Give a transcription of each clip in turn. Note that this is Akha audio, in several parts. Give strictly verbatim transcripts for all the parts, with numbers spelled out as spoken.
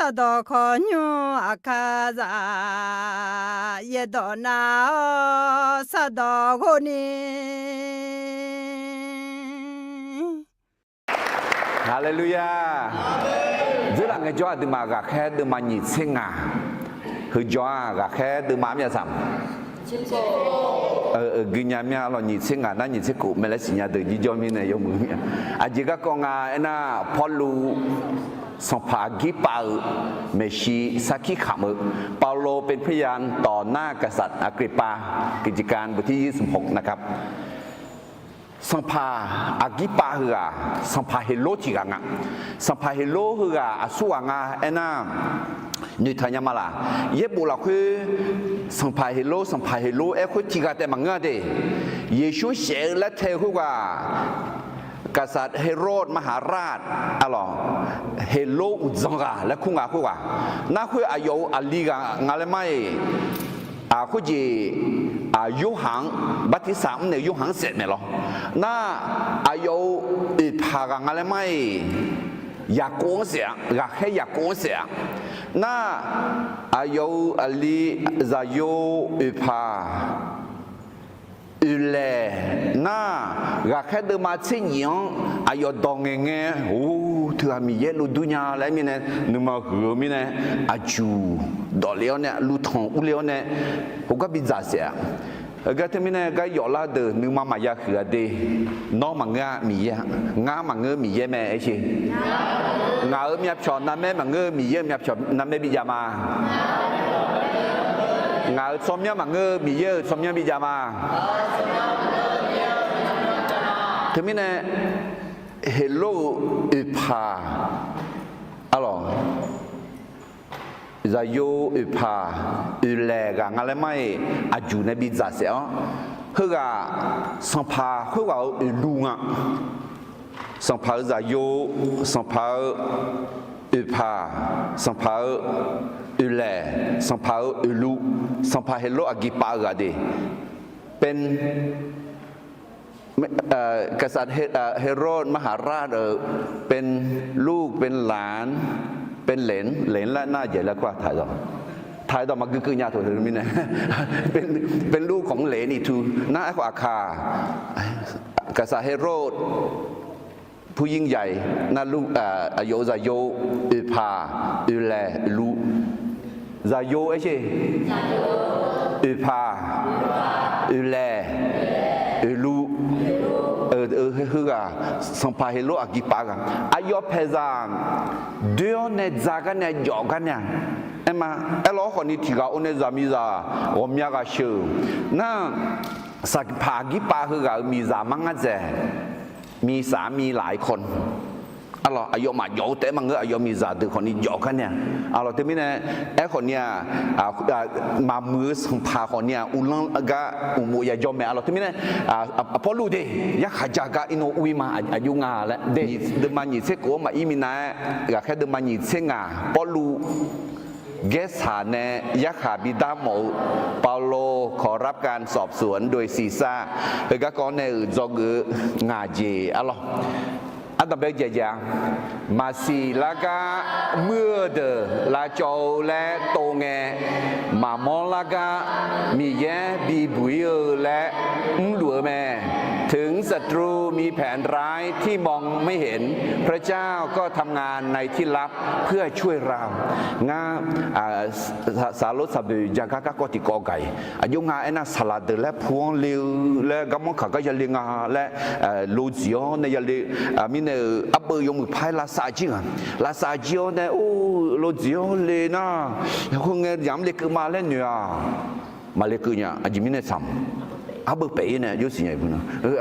Sardawq khawqnymr aqkar zaq, yaerdawq nav-awr sardawq ghov ni. Haleluya! Dzeurlaf ngaejawr aqduimaf ghaqkhaer deuvma nyiq tser ngaq, heujawr-aq ghaqkhaer deuvma armyav saq, guinya myav lawq, nyiq tser ngaq nar nyiq tser khof mae laer siqnya deuq jirjawr mirnae yawmuiq-eu mir-a. Aqjeq garkawv nga aernar, Pawrluv sanqpaq Aqgirpav-euq maeqshi sarkir khamq-eu, เปาโลเป็นพยานต่อหน้ากษัตริย์อักริปปา กิจการบทที่ยี่สิบหกนะครับ Sanqpaq Aqgirpav heughaq sanqpaq Heqlor tiq ghaq nga. Sanqpaq Heqlor heughaq aqsurghaq nga aernar, noeqtaq nya ma laq. Yaerbof lafkhoer sanqpaq Heqlor, sanqpaq Heqlor aerkhoer tiq ghaq taef maqngeur-a de. Yeqsur shaef-eu laer tae-eu khoerghaq, กษัตริย์ Heqrod มหาราช arlawq, Heqlor uqdzan ghaq laer kur nga khoerghaq. Nar khoer aqyawf-euq aqli ghaq nga laer mar-iq, khoerjeq, Yorhaq-anr, Bartirsaq mrnaeq-eu Yorhaq-anr saef maeq lawr. Nar, aqyawf-euq oeqpaq ghaq nga laer mar-iq, Yaqkov-anr saef-a, ghaqkhaer Yaqkov-anr saef-a. Nar, aqyawf-euq aqli Zaqyo oeqpaq Oeqlaeq nar, ghaqkhaer deuvma tser nyif-anr aqyawf dawq ngaeq ngae, or, teughaq Miqyaer lov dur nya laer mirnae, nuima huiq-eu mirnae, aqjuq dawqle-awr nae, luvtanq urle-awr nae, heugar bidzaq saef-a. Heugar teumirnae gar yawflar deuq nuima maqya huiq-a de. Nawr maqngeur-a Miqyaer-a, ngar maqngeur Miqyaer mae aer sher. Ngaq-euq myavpyawq navmaer maqngeur-eu Miqyaer-euq myavpyawq navmaer bijav ma. Ngaq-euq tsawrmyanr maqngeur-eu Miqyaer-euq tsawrmyanr bijav ma. Teumirnae, Heqlor-euq oeqpaq, arlawq, Zaqyo oeqpaq, oeqlaeq ghaq nga laer mar-iq, aqjuq nae bidzaq saef-awr, heughaq sanqpaq khoerghaq-euq oeqluv nga. Sanqpaq-euq Zaqyo, sanqpaq-euq oeqpaq, sanqpaq-euq oeqlaeq, sanqpaq-euq oeqluv, sanqpaq Heqlor Aqgirpav-eu ghaq de, เป็น กษัตริย์ Heqrod มหาราช เป็นลูกเป็นหลาน เป็นเหลน เหลน laer nar jeq laer kur-aq, ถ่าย dawq maqgui keuv nya taq-eu mirnae, เป็นลูกของเหลนอีกที nar aerkhawf aqkaq กษัตริย์ Heqrod ผู้ยิ่งใหญ่ nar, aqyawf-euq Zaqyo, oeqpaq, oeqlaeq, oeqluv, Zaqyo aer sher, oeqpaq, oeqlaeq, oeqluv, heughaq sanqpaq Heqlor Aqgirpav ghaq, aqyawf paeqzaq doer-awr nae dza gar nae jawf gar nae-aq, aer ma, aerlawr khawfni tiq ghaq or nae zaqmiqzaq ghawqmya ghaq sheuq nar, sanqpaq Aqgirpav heughaq-euq miqzaq mar ngar dzaeq, miqsaq-anr mi laf-ir kawr, arlawq, aqyawfmaf jawf-eu taef-aer maqngeur, aqyawf miqzaq deuq khawfni jawf gar nae-aq, arlawq, teumirnae aerkhawfni-aq, maqmuiq-eu sanqpaq khawfni-aq uvlanr gar uqmov yajawr mae, arlawq, teumirnae Pawrluv de yarkhaq ja gar irnov ur-ir ma, aqjox nga laer de, deuvma nyiq tser khof-anr maqir minav-aer, ghaqkhaer deuvma nyiq tser ngaq Pawrluv gaersaq nae yarkhaq bidar mawf-eu, เปาโลขอรับการสอบสวนโดยซีซ่าร์ heugar kawv nae-euq dzawgeuf-eu ngaq jeq, arlawq, ardanqbae jaeq jaeq-a, maqsiq lar gar muir-eu deuq lavcawv-eu laer tov ngae, maqmawr lar gar Miqyaer bibuq-ir-eu laer mrluf-eu mae. ถึงศัตรูมีแผนร้ายที่มองไม่เห็น พระเจ้าก็ทำงานในที่ลับเพื่อช่วยเรา Ngar saqlor saqboeq ja gar garkawv tiqkawv gaq-iq, aqjox nga aernar, saqlaq deuq laer pu-anr le-eu laer, garmanr kaq gar yale nga laer, lodziq-awr nae yale, mirnae-euq arbeuv yawmuiq par-aer lavsav jir nga. Lavsav jir-awr nae, or, lodziq-awr le nar, khoerngae yamq-anr lekeuv ma laer noeq-aq, maqlekeuv nya. Aqjeq mirnae tsaq, arbeuv paef-ir nae jawr siqnya,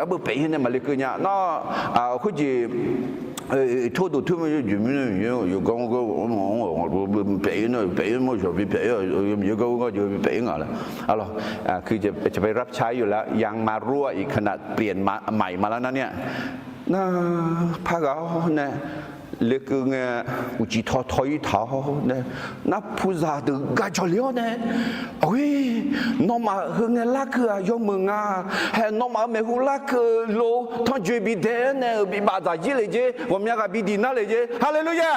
arbeuv paef-ir nae maqlekeuv nya nar, khoerjeq โทษ dawqtoer ma, yawqgar paef-ir nae, paef-ir mawr, yawqgar paef-ir, yawqgar paef-ir nga laer, arlawq, จะไปรับใช้อยู่แล้ว ยังมารั่วอีกขนาดเปลี่ยนใหม่มาแล้วนะเนี่ย nar, par ghaq-awr nae lekeuv ngae, uqcif taw taw-ir taq-awr nae, nar, puqzaq deuq gaq jawq le-awr nae, aqghoer, nawmaf heu ngae larkeuv-aq yawmuiq nga. Hae, nawmaf-euq maeqhu larkeuv lo tanrjoe bidae-aer nae-euq bibaf dzaq jir le jer, ghawqmya ghaq bidiq nar le jer. Haleluya!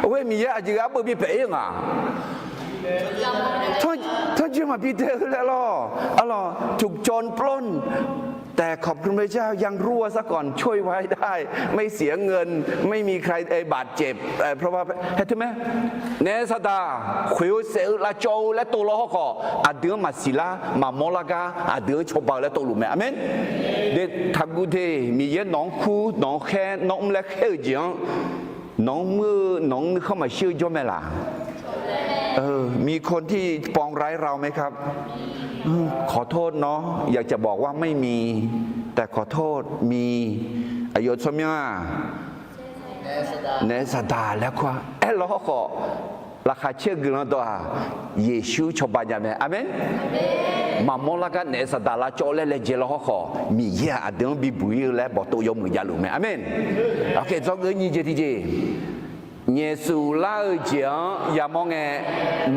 Khoer Miqyaer aqjeq ghae arbeuv bi paef-ir-eu nga. Tanrjoe maqbi dae-eu laer lawr. Arlawq, ถูกโจรปล้น แต่ขอบคุณพระเจ้า ยังรอดซะก่อน ช่วยไว้ได้ ไม่เสียเงิน ไม่มีใครบาดเจ็บ เพราะว่า haer teu mae, naef saqdaq khoeq-eu saef-eu lavcawv-eu laer tov law hawrkhawf, aqdui-anr maqsiq lar maqmawr lar gar aqdui-anr cawba-eu laer tov luf mae. Aqmeq. Deuq taqguv de. Miqyaer nawq-anr kur, nawq-anr khaer, nawr mr laer khaer-eu jeq-anr, nawq-anr muir-eu, nawq-anr nuikhanr maqshir-eu jawr mae laq? มีคนที่ปองร้ายเราไหมครับ ขอโทษเนาะ อยากจะบอกว่าไม่มี แต่ขอโทษ มี aqyawf tsawrmyanr-aq, naef saqdaq laer kur-a. Aerlaw hawrkhawf, laqkhaq caer-eu guiqlanq dawq-aq, Yeqsur cawba nya mae. Aqmeq. Maqmawr lar gar naef saqdaq lavcawv laer laejae law hawrkhawf, Miqyaer-aq aqdui-anr bibuq-ir-eu laer bawqtov yawmuiq javluf mae. Aqmeq. Dzawgeuf nyiq jeq tiqjeq, nyaefsuf lar-eu jeq-anr yamawr ngae,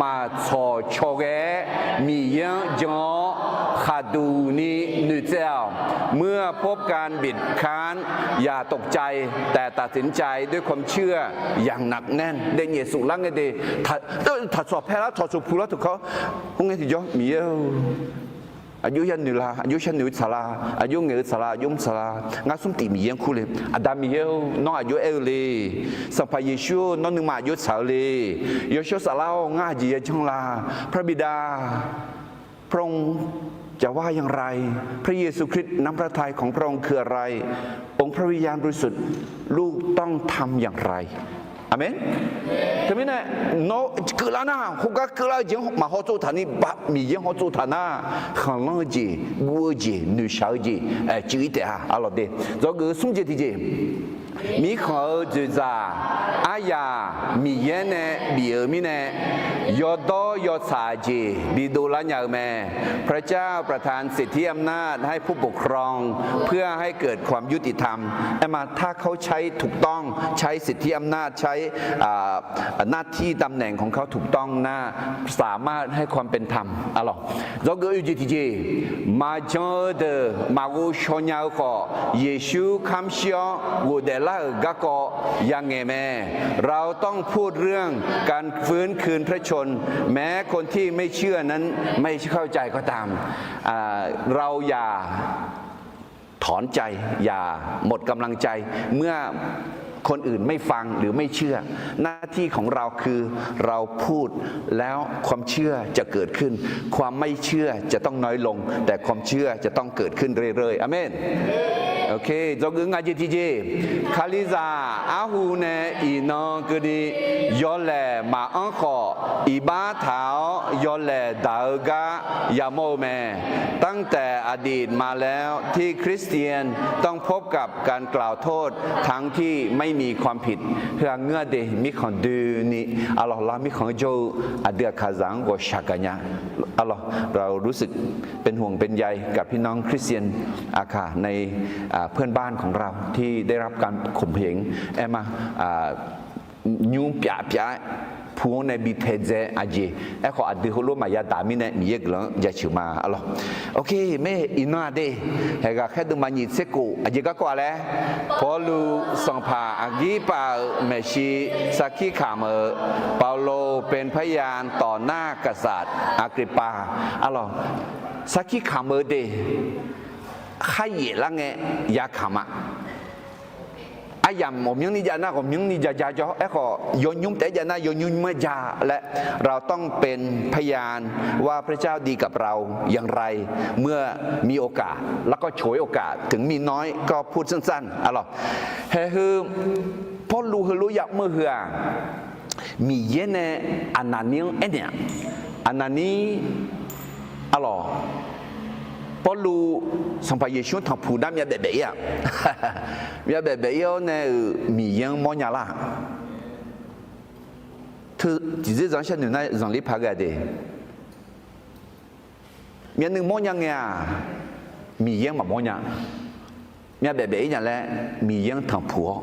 maqtsawq cawghae-aer Miqyaer-anr jan-awr khaqduq ni noeqtsaev-awq. เมื่อพบการบีบคั้น อย่าตกใจ แต่ตัดสินใจด้วยความเชื่ออย่างหนักแน่น de. Nyaefsuf lar ngae de, taqtsawq paer lar, tawqtsawq puq lar teu kawr, khoerngae tiqjawr Miqyaer-or, aqjox yanoeq la, aqjox sharnoeq-eu tsaq la, aqjox ngaeq-eu tsaq la, aqjox mr tsaq la, ngar smr tif Miqyaer-anr kur le. Aqda Miqyaer-or, nawr aqjox aer-eu le. Sanqpaq Yeqsur-or, nawr nuima aqjox tsaq-eu le. Yawshawr Saflar-or, ngar aqjeq yajanr la. พระบิดา พระองค์จะว่าอย่างไร พระเยซูคริสต์ น้ำพระทัยของพระองค์คืออะไร องค์พระวิญญาณบริสุทธิ์ ลูกต้องทำอย่างไร Aqmeq. Teumirnae, nawr keuvlar nar, khoergar keuvlar-eu jeq-anr maqhaw tsov taq ni, Miqyaer-anr haw tsov taq nar, khanqlanr-eu jeq, guv-eu jeq, noeqshaq-eu jeq cuiv-ir taef-a. Arlawq de, dzawgeuf smr jeq tiqjeq, mirkhanq-euq dzoeqdzaq aryaq Miqyaer nae bif-eu mirnae, yawdawr yawtsaq jeq bidov lar nya-eu mae. พระเจ้าประทานสิทธิอำนาจให้ผู้ปกครอง เพื่อให้เกิดความยุติธรรม Aerma, ถ้าเขาใช้ถูกต้อง ใช้สิทธิอำนาจ ใช้ หน้าที่ตำแหน่งของเขาถูกต้องนะ สามารถให้ความเป็นธรรม Arlawq, dzawgeuf oe jeq tiqjeq, maqjan-eu deuq maqghov shaw nya-eu khawf, Yeqsur kamr shir-awr ghofdaef lar-euq garkawv yangaeq mae. เราต้องพูดเรื่องการฟื้นคืนพระชนม์ แม้คนที่ไม่เชื่อนั้นไม่เข้าใจก็ตาม เราอย่า ถอนใจ อย่าหมดกำลังใจ เมื่อคนอื่นไม่ฟังหรือไม่เชื่อ หน้าที่ของเราคือเราพูดแล้วความเชื่อจะเกิดขึ้น ความไม่เชื่อจะต้องน้อยลง แต่ความเชื่อจะต้องเกิดขึ้นเรื่อยๆ Aqmeq. Oke, dzawgeuf nga jeq tiqjeq, Kalizaq arhu nae iqnan keuvni yawlaeq maqanr khawf, iqbax taq-awr yawlaeq daq-eu gar yamawr-eu mae. ตั้งแต่อดีตมาแล้วที่คริสเตียนต้องพบกับการกล่าวโทษทั้งที่ไม่มีความผิด Heu-aq ngeur-a de, mirkhanq doeni, arlawq, lar mirkhanq-anr jawr-eu aqdui aqkaqzaq-anr ghawqshaq gaqnya. Arlawq, เรารู้สึกเป็นห่วงเป็นใยกับพี่น้องคริสเตียน aqkaq nae, เพื่อนบ้านของเราที่ได้รับการข่มเหง Aerma, nymr pyaf pyaf-aer pu-anr nae bi taedzae aqjeq. Aerkhawf aqdui heulof maqya daq mirnae Miqyaer guiqlanq-anr jaceuq ma. Arlawq, oke, mae iqnan-aq de, haeq ghaqkhaer deuvma nyiq tser khof aqjeq garkawv-a laer, Pawrluv sanqpaq Aqgirpav-euq maeqshi sarkir kamq-euq, เปาโลเป็นพยานต่อหน้ากษัตริย์อักริปปา Arlawq, sarkir kamq-eu de, kharyaef lar ngae ya kamq-a. Aryamq ghawqmyanrni jav nar ghawqmyanrni ja ja jawr. Aerkhawf yawnymr taef-aer jav nar yawnymr-aer ja laer, เราต้องเป็นพยานว่าพระเจ้าดีกับเราอย่างไร เมื่อมีโอกาส แล้วก็ฉวยโอกาส ถึงมีน้อยก็พูดสั้นๆ Arlawq, haeq heu Pawrluv heulof yamr-eu heu-aq, Miqyaer nae Aqnaqnir-anr aernaeq-aq, Aqnaqnir, arlawq, Pawrluv Sanqpaq Yeqsur-anr tanqpuq nar myavbaef baef-ir-aq, myavbaef baef-ir-awr nae-euq Miqyaer-anr mawrnya lar-aq, teu tiqdzerdzaq-anr sharnoeq nar zanqler paq ghae de. Myavnuiv mawrnya ngae-aq, Miqyaer-anr maqmawrnya. Myavbaef baef-ir nya laer Miqyaer-anr tanqpuq-awr,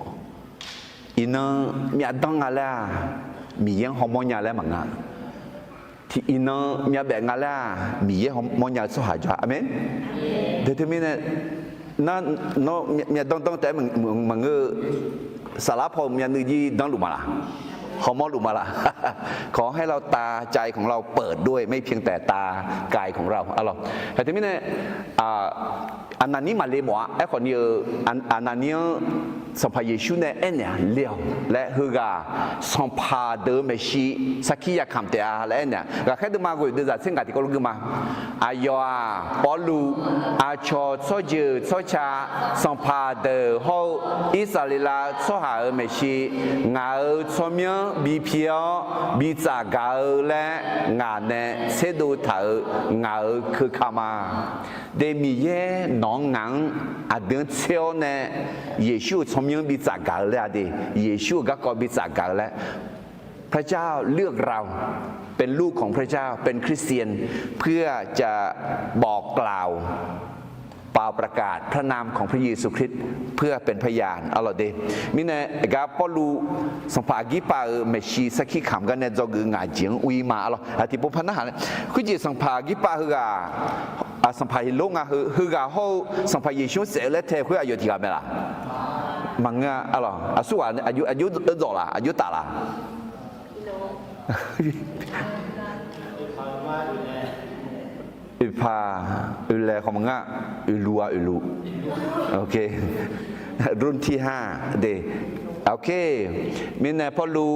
iqnan myavdanr nga laer-aq, Miqyaer-anr hawmawr nya laer maqnga. Tiq iqnan myavbaef nga laer-aq, Miqyaer hawmawr nya-eu tsawrhaq jawr-a. Aqmeq. Deuq teumirnae, nar, nawr myavdanr danr taef-aer maqngeur-eu, saflar paw-euq myavnuiv jir danrluf ma laq? Hawmawr luf ma laf. ขอให้เราตาใจของเราเปิดด้วย ไม่เพียงแต่ตากายของเรา arlawq. Hae teumirnae, Aqnaqnir maqle mawf-a. Aerkhawf ni-eu, Aqnaqnir-anr Sanqpaq Yeqsur nae aernaeq-a, le-awq laer heughaq sanqpaq deuq-euq maeqshi sarkir yakamq taef-a laer aernaeq-a. Ghaqkhaer deuvma ghoeq deuvzaq tser ngaq tiqkawv lof gui ma. Aqyawf-aq, Pawrluv, aqcawq tsawrjeuq tsawrca, sanqpaq deuq hawr-eu Irsaqleqlav tsawrhaq-euq maeqshi, ngaq-euq tsawrmyanr bipyeuf-awr bitsaf gaq-eu laer ngaq nae tserdov taq-euq ngaq-euq keuka ma. De, Miqyaer nawq-anr ngaq-anr aqdui-anr tser-awr nae Yeqsur-euq tsawrmyanr bitsaf gaq-eu laer-a de, Yeqsur-euq garkawv bitsaf gaq-eu laer พระเจ้าเลือกเราเป็นลูกของพระเจ้า เป็นคริสเตียน เพื่อจะบอกกล่าว เป่าประกาศพระนามของพระเยซูคริสต์ เพื่อเป็นพยาน arlawq de. Mirnae aqgar Pawrluv sanqpaq Aqgirpav-euq maeqshi sarkir kamq gar nae dzawgeuf ngaq jeq-anr ur-ir ma, arlawq. Aqtiqpov par narhaq nae, khoerjeq sanqpaq Aqgirpav heughaq, sanqpaq Heqlor nga heu, heughaq hawr-eu Sanqpaq Yeqsur-anr saef-eu laer tae khoer aqyawf tiq ghaq mae laf? Maqngeur-a, arlawq. Aqsurghaq aqjox dzawq laf, aqjox taf laf? Oeqpaq, oeqlaeq khawf maqngeur, oeqluv-a, oeqluv. รุ่นที่ห้า de. Mirnae Pawrluv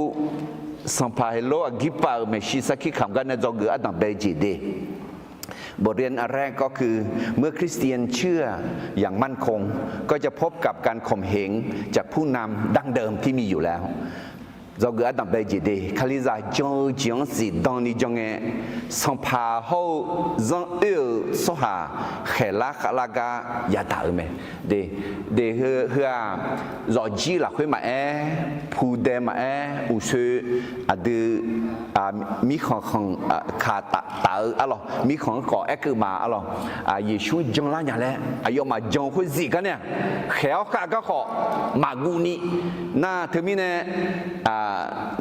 sanqpaq Heqlor Aqgirpav-euq maeqshi sarkir kamq gar nae dzawgeuf ardanq bae-eu jeq de. บทเรียนอันแรกก็คือ เมื่อคริสเตียนเชื่ออย่างมั่นคง ก็จะพบกับการข่มเหงจากผู้นำดั้งเดิมที่มีอยู่แล้ว Dzawgeuf ardanq bae-eu jeq de, Kalizaq jan-eu jeq-anr zifdan ni jan ngae, sanqpaq hawr-eu zanr oer-euq tsawrhaq khaeqlar khavlar gar yadaq-euq mae. De, de heu-aq, zawqjir lafkhoer maqaer, pudae maqaer, uqsoe aqdui mirkhanq khanq kaq taf-eu arlawq, mirkhanq-anr khawf aerkeuv ma arlawq. Yeqsur janlar nya laer aqyawfmaf jan-eu khoer zif gar nae-aq, khaeq-awr khav gar khawf maqguv ni. Nar teumirnae,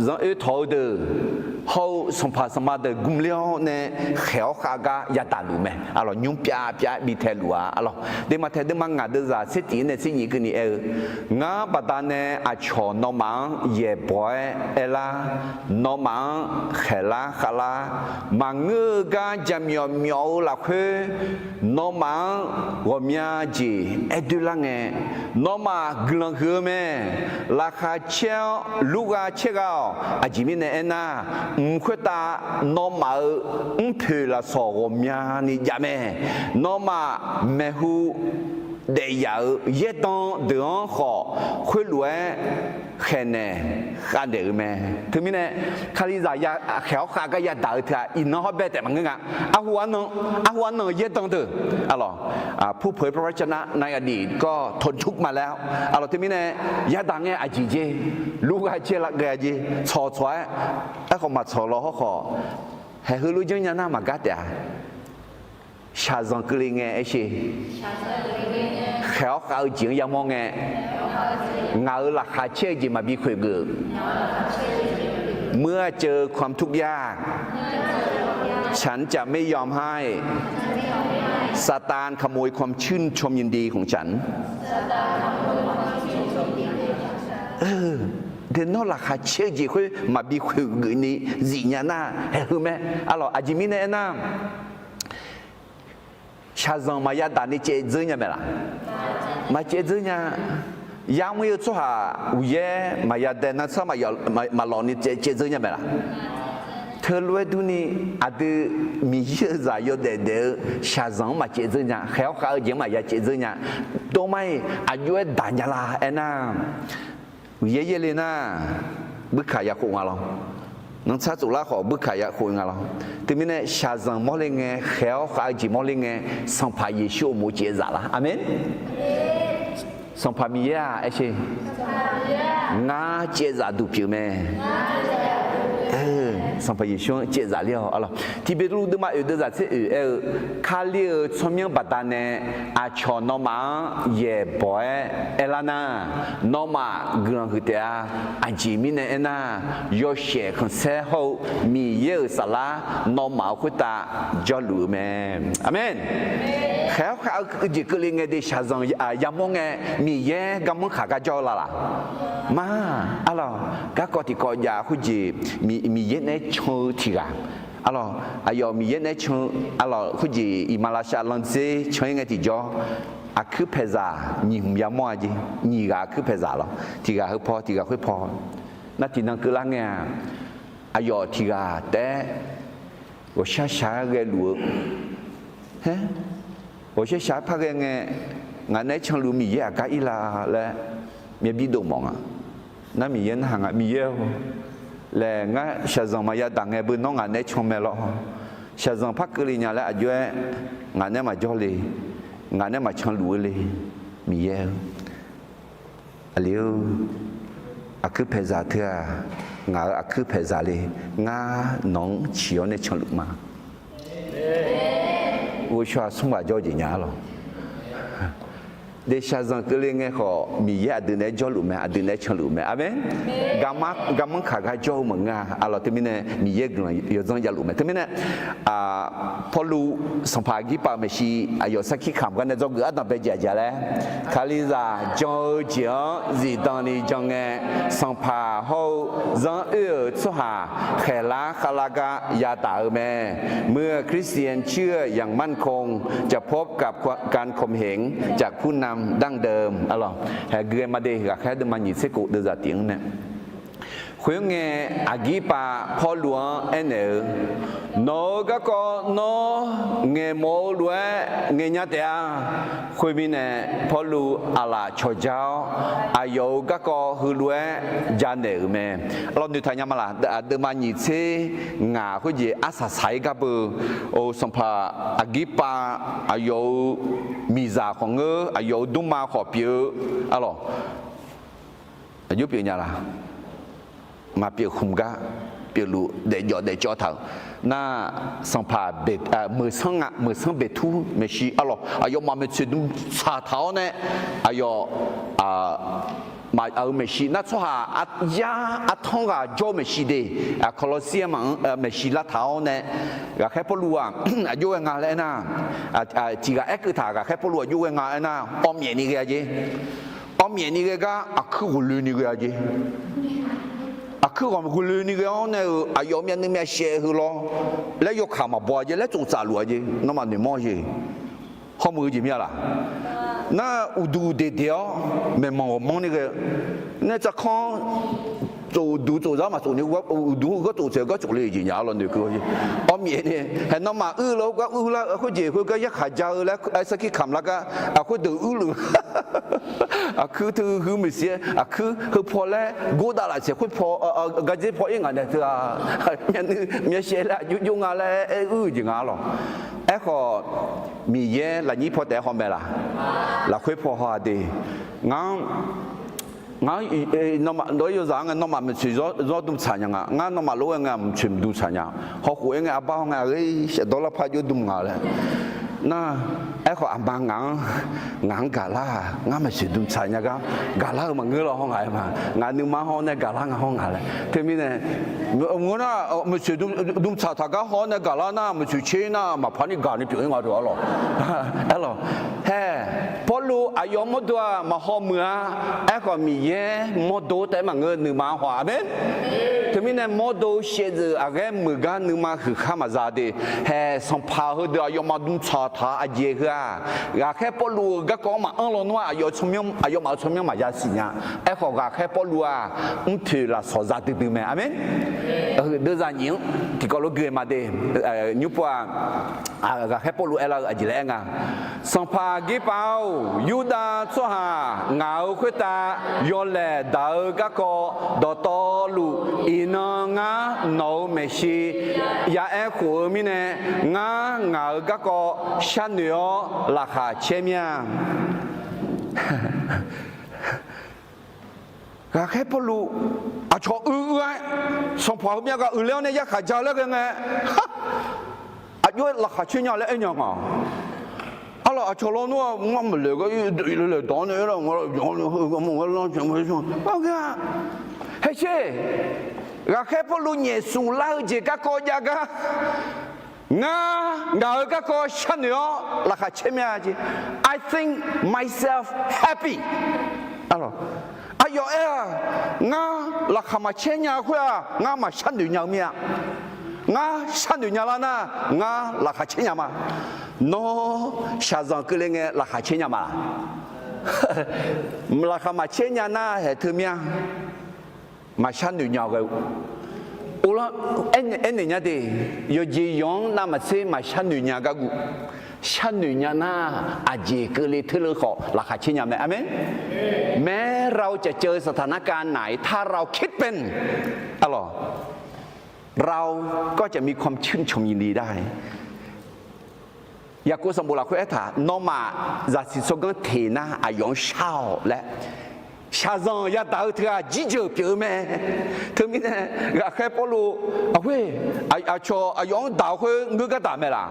zanr oer tawq-eu deuq hawr-eu sanqpaq sanqma deuq gmler-awr nae khaeq-awr khav gar yadaq luf mae arlawq. Nymr pyav pyav bi tae luf-a arlawq. Deqma taeq deuvma ngaq deuvzaq tser tiq-ir nae tser nyiq keuvni aer-eu, Ngar baqdanae aqcawq nawmaf-anr yaeqbawq-aer aerlar, nawmaf-anr khaeqlar khavlar, maqngeur-eu gar jaqmyawf myawf-eu lafkhoer, nawmaf-anr ghawqmya jeq aer doerlar ngae, nawmaf guiqlanq huiq-eu mae. Laqkhaq caer-awr lurgha caer gha-awq. Aqjeq mirnae aernar, mq khoertav nawmaf-euq mrpoeq lafsawq ghawqmyani jav mae. Nawmaf maeqhu daef yaf-euq yaerdan deuq-anr khawf, khoerlof-aer khaeqnaeq khavnaeq-euq mae. Teumirnae, Kalizaq ya khaeq-awr khav gar yadaq-eu teu-aq, iqnan hawr bae taef maqngeur nga. Arhu arnan, arhu arnan-euq yaerdan deuq, arlawq, ผู้เผยพระวจนะในอดีตก็ทนทุกข์มาแล้ว arlawq. Teumirnae, yadaq ngae aqjeq jer, lurgha caer lar ghae-a jer, tsawq tsawq-aer, aerkhawf maqtsawq law hawrkhawf, haeq heulof janrnya nar maqgar taef-a. Shaqzanq keuvle ngae aer sher. Khaeq-awr khav-eu jeq-anr yamawr ngae, ngaq-euq laqkhaq caer-eu jeq maqbi khoeq geuf-euq, muir-a เจอความทุกข์ยาก ฉันจะไม่ยอมให้ ซาตานขโมยความชื่นชมยินดีของฉัน Nawr laqkhaq caer-eu jeq khoer maqbi khoeq geuf ni zifnya nar, haeq heu mae. Arlawq, aqjeq mirnae aernar, shaqzanq maqya daq ni caev dzeur nya mae laq? Maqcaev dzeur nya. Yamr-ir-eu tsawrhaq uqyaer maqya dae nar, tsawrhaq maqlawq ni caev dzeur nya mae laq? Teulof-aer durni, aqdui Miqyaer-euq zaq yawdaef daef-eu shaqzanq-anr maqcaev dzeur nya, khaeq-awr khav-eu jeq-anr maqya caev dzeur nya. Dawrmar-iq aqjox-aer daq nya la aernar, Miqyaer yaerle nar, buirkaq ya khof nga lawr. Nanrtsar tsoflar khawf buirkaq ya khof nga lawr. Teumirnae shaqzanq mawrle ngae, khaeq-awr khav-eu jeq mawrle ngae, Sanqpaq Yeqsur uqmov caevzaf lar. Aqmeq. Sanqpaq Miqyaer-aq, aer sher, ngar caevzaf duq pyeuf mae. Sanqpaq Yeqsur-anr caevzaf ler-awq. Tiqbeqtuvluv deuvma oeq deuvzaq tser oeq aer-eu, Kali-euq tsawrmyanr baqdanae aqcawq nawmaf-anr yaeqbawq-aer aerlar nar, nawmaf guiqlanq huiq taef-a. Aqjeq mirnae aernar, yawshaef khanqsaer hawr-eu Miqyaer-euq saflar nawmaf-euq khoertav jawrluf-eu mae. Aqmeq. Khaeq-awr khav-eu jeq keuvle ngae de shaqzanq yamawr ngae, Miqyaer garmanr khaq gar jawr-eu la laq? Ma, arlawq, garkawv tiqkawv jav khoerjeq, Miqyaer naeq-aer can-eu tiq ghaq, arlawq, aqyawf Miqyaer naeq-aer can-eu, arlawq, khoerjeq iqmalavshav landzer can-ir ngae tiqjawr, aqkuir paeqzaq nyiq hmq yamawr-a jeq, nyiq ghaq aqkuir paeqzaq lawr, tiq ghaq heu paw tiq ghaq khoer paw. Nar tiqnan keuvlar ngae-aq, aqyawf tiq ghaq taef-aer ghawqshar shaq-aer ghaeluf-eu, haer, ghawqshar shaq-aer par ghae ngae, ngaq naeq-aer canluf Miqyaer aqgar ir la laer myavbir dov mawf nga. Nar Miqyaer narhaq nga, Miqyaer-or, laer ngar shaqzanq maqya daq ngae beu nawr ngaq naeq-aer can mae lawr. Shaqzanq par keuvle nya laer aqjox-aer ngaq naeq-aer maqjawr le, ngaq naeq-aer maqcanluf-eu le, Miqyaer-or. Aqli-or, aqkuir paeqzaq teu-aq, ngaq-euq aqkuir paeqzaq le, ngar nawq-anr ciq-awr nae canluf ma. Ghovshaw-aq smrghaq jawr-eu jeq nya arlawq. Deqshaq zanq keuvle ngae khawf, Miqyaer aqdui naeq-aer jawrluf mae, aqdui naeq-aer canluf mae. Aqmeq. Garmanr kaq gar jawr-eu maqngeur-a arlawq. Teumirnae Miqyaer guiqlanq yawdzanr javluf mae. Teumirnae Pawrluv sanqpaq Aqgirpav-euq maeqshi aqyawf sarkir kamq gar nae dzawgeuf ardanq bae jeq aqjeq laer, Kalizaq jan-eu jeq-anr zifdan ni jan ngae, sanqpaq hawr-eu zanr oer-euq tsawrhaq khaeqlar khavlar gar yadaq-eu mae. เมื่อคริสเตียนเชื่ออย่างมั่นคง จะพบกับการข่มเหงจากผู้นำดั้งเดิม arlawq. Haeq gui-aer ma de, ghaqkhaer deuvma nyiq tser kof deuvzaq tiq-anr nae. Khoerngae, Aqgirpav Pawrluv-anr aernaeq-eu, Nawq-euq garkawv nawr ngaeqmawf-eu lof-aer ngaeqnya taef-a. Khoermirnae, Pawrluv aqlaf cawqja-awr, aqyawf-euq garkawv heulof-aer janaeq-euq mae. Arlawq, noeqtaq nya ma laq? Deuvma nyiq tser ngaq khoerjeq arsaq saq-ir gar beu, sanqpaq Aqgirpav aqyawf-euq miqzaq khawf ngeur, aqyawf-euq dmrma khawf pyeuf-eu, arlawq, aqjox pyeuf nya laq? Maqpyeuf khmq gar pyeufluf daefjawf daefcawv taq-euq nar, sanqpaq meuq sanr nga, meuq sanr beqtur maeqshi arlawq, aqyawfmaf maeqtsoeq dm tsaq taq-awr nae, aqyawf maf-euq maeqshi nar tsawrhaq yar artanr ghaq jawr-eu maeqshi de, Kawlawsir-anr maf-anr maeqshi lar taq-awr nae, ghaqkhaer Pawrluv-aq aqjox ghae nga laer aernar, tiq ghaq aerkeuv taq ghaqkhaer Pawrluv aqjox ghae nga aernar, awv myaef ni ghae-a jeq. Awv myaef ni ghae gar aqkuir ghawqloe ni ghae-a jeq. Aqkuir ghawqloe ni ghae-awr nae-euq aqyawf myavnuiv myavshaev heu lawr laer yawkaq maqbaw-a jeq laer tsoftsaf luf-a jeq. Nawmaf noeqmawr-eu jeq hawmuiq-eu jeq mir-a laq? Nar uqduq uqdeq deq-awr maeqmanq ghawqmanrni ghae, nae tsavkanr tsof uqduq tsof zar maqtsof ni, uqduq heugar tsof tsaeq gar tsof le-eu jeq nya arlawq noeqkeuv-a jeq. Awv myaef ni, hae nawmaf uir-eu lar gar uir lar khoerjeq khoergar yarkhaq ja-eu laer aer sarkir kamq lar gar, aqkhoerdeuq uirluf aqkuir teu huiq maeqshi-aer aqkuir heu paw laer gordav laf tsaeq khoer paw, gardzer paw-ir ngaq nae teu-a, myavnuiv myavshaev laer aqjox jov nga laer aer uir-eu jeq nga arlawq. Aerkhawf, Miqyaer lafnyir paw taef-aer haw mae laq? Lafkhoer paw haw-a de. Ngar-anr ngar-anr, nawr yawzaq-anr ngae nawmaf maeqtsoeq zawr dm tsaq nya nga. Ngar nawmaf lof-aer ngae maqtsoeq maqdm tsaq nya. Hawkhof-aer ngae arbar haw ngae ghae shafdawr larpar jov dm nga laer. Nar, aerkhawf aqma ngaq-anr, ngaq-anr gaqlar-aq ngar maeqtsoeq dm tsaq nya gar, gaqlar-eu maqngeur law haw ngaq-aer ma. Ngaq nuima haw nae gaqlar nga haw ngaq laer. Teumirnae, ngeur nar, maeqtsoeq dm tsaq taq gar haw-awr nae gaqlar nar, maeqtsoeq tser nar maqpar ni gaq ni pyeuf-ir nga deuq arlawq. Arlawq, hae, Pawrluv aqyawf mawrdo-aq maqhaw muiq-a. Aerkhawf Miqyaer mawrdo taef-aer maqngeur, nuima haw-a. Aqmeq. Teumirnae mawrdo shaevdzeuf aqghaer muiq gar nuima huiq khar maqza de. Hae, sanqpaq heudeuq aqyawfmaf dm tsaq taq-eu aqjeq heu-aq, ghaqkhaer Pawrluv-euq garkawv-anr maqanr lawnmr-aq, aqyawfmaf-euq tsawrmyanr maqya siqnya. Aerkhawf ghaqkhaer Pawrluv-aq mrtoeq lafsawq za duidui mae. Aqmeq. Deuvzaq nyiq-anr tiqkawv lof gui-eu ma de. Nymrpov-aq, ghaqkhaer Pawrluv aerlar-eu aqjeq laer aer nga. Sanqpaq Aqgirpav-or, Yurdav tsawrhaq ngaq-euq khoertav yawlaeq daq-eu garkawv dawqtawvluf, iqnan ngar nawq-euq maeqshi ya aer khof-eu mirnae, ngar ngaq-euq garkawv sharnoeq-awr laqkhaq caer mir-a. Ghaqkhaer Pawrluv aqcawq uir uir-aer, sanqpaq heumyav ghaq uiqler-awr nae yarkhaq ja laer ghae ngae, aqjox-aer laqkhaq caer nya laer aer nya nga. Arlawq, aqcawq lawnmr-aq ngar maqlaeq gar, laeq dawq-anr nae, hesher, ghaqkhaer Pawrluv nyaef smq lar-eu jeq garkawv jav gar Ngar ngaq-euq garkawv sharnoeq-awr laqkhaq caer mya jeq. I think myself happy. Aqyawf aer-aq, ngar laqkhaq maqcaer nya khoer-aq, ngar maqsharnoeq nya-eu mir-a. Ngar sharnoeq nya lar nar, ngar laqkhaq caer nya ma. Nawr shaqzanq keuvle ngae laqkhaq caer nya ma laq? Laqkhaq maqcaer nya nar haeq teu mir-a. Maqsharnoeq nya-eu ghae-eu, aernaeq nya de, yawqjeq yawq-anr navmaqtser maqsharnoeq nya gargu, sharnoeq nya nar, aqjeq keuvle teuleu khawf laqkhaq caer nya mae. Aqmeq. แม้เราจะเจอสถานการณ์ไหน ถ้าเราคิดเป็น เราก็จะมีความชื่นชมยินดีได้ Yaqkov sanqbof lafkhoer aertaq, nawmaf zaqsiq tsawrganr teq nar aqyawf-anr shar-awq laer, shaqzanq yadaq-eu teughaq jirjeuq pyeuf-eu mae. Teumirnae ghaqkhaer Pawrluv, aqhoer, aqcawq aqyawf-anr daq-eu khoer ngeur gar daq mae laq?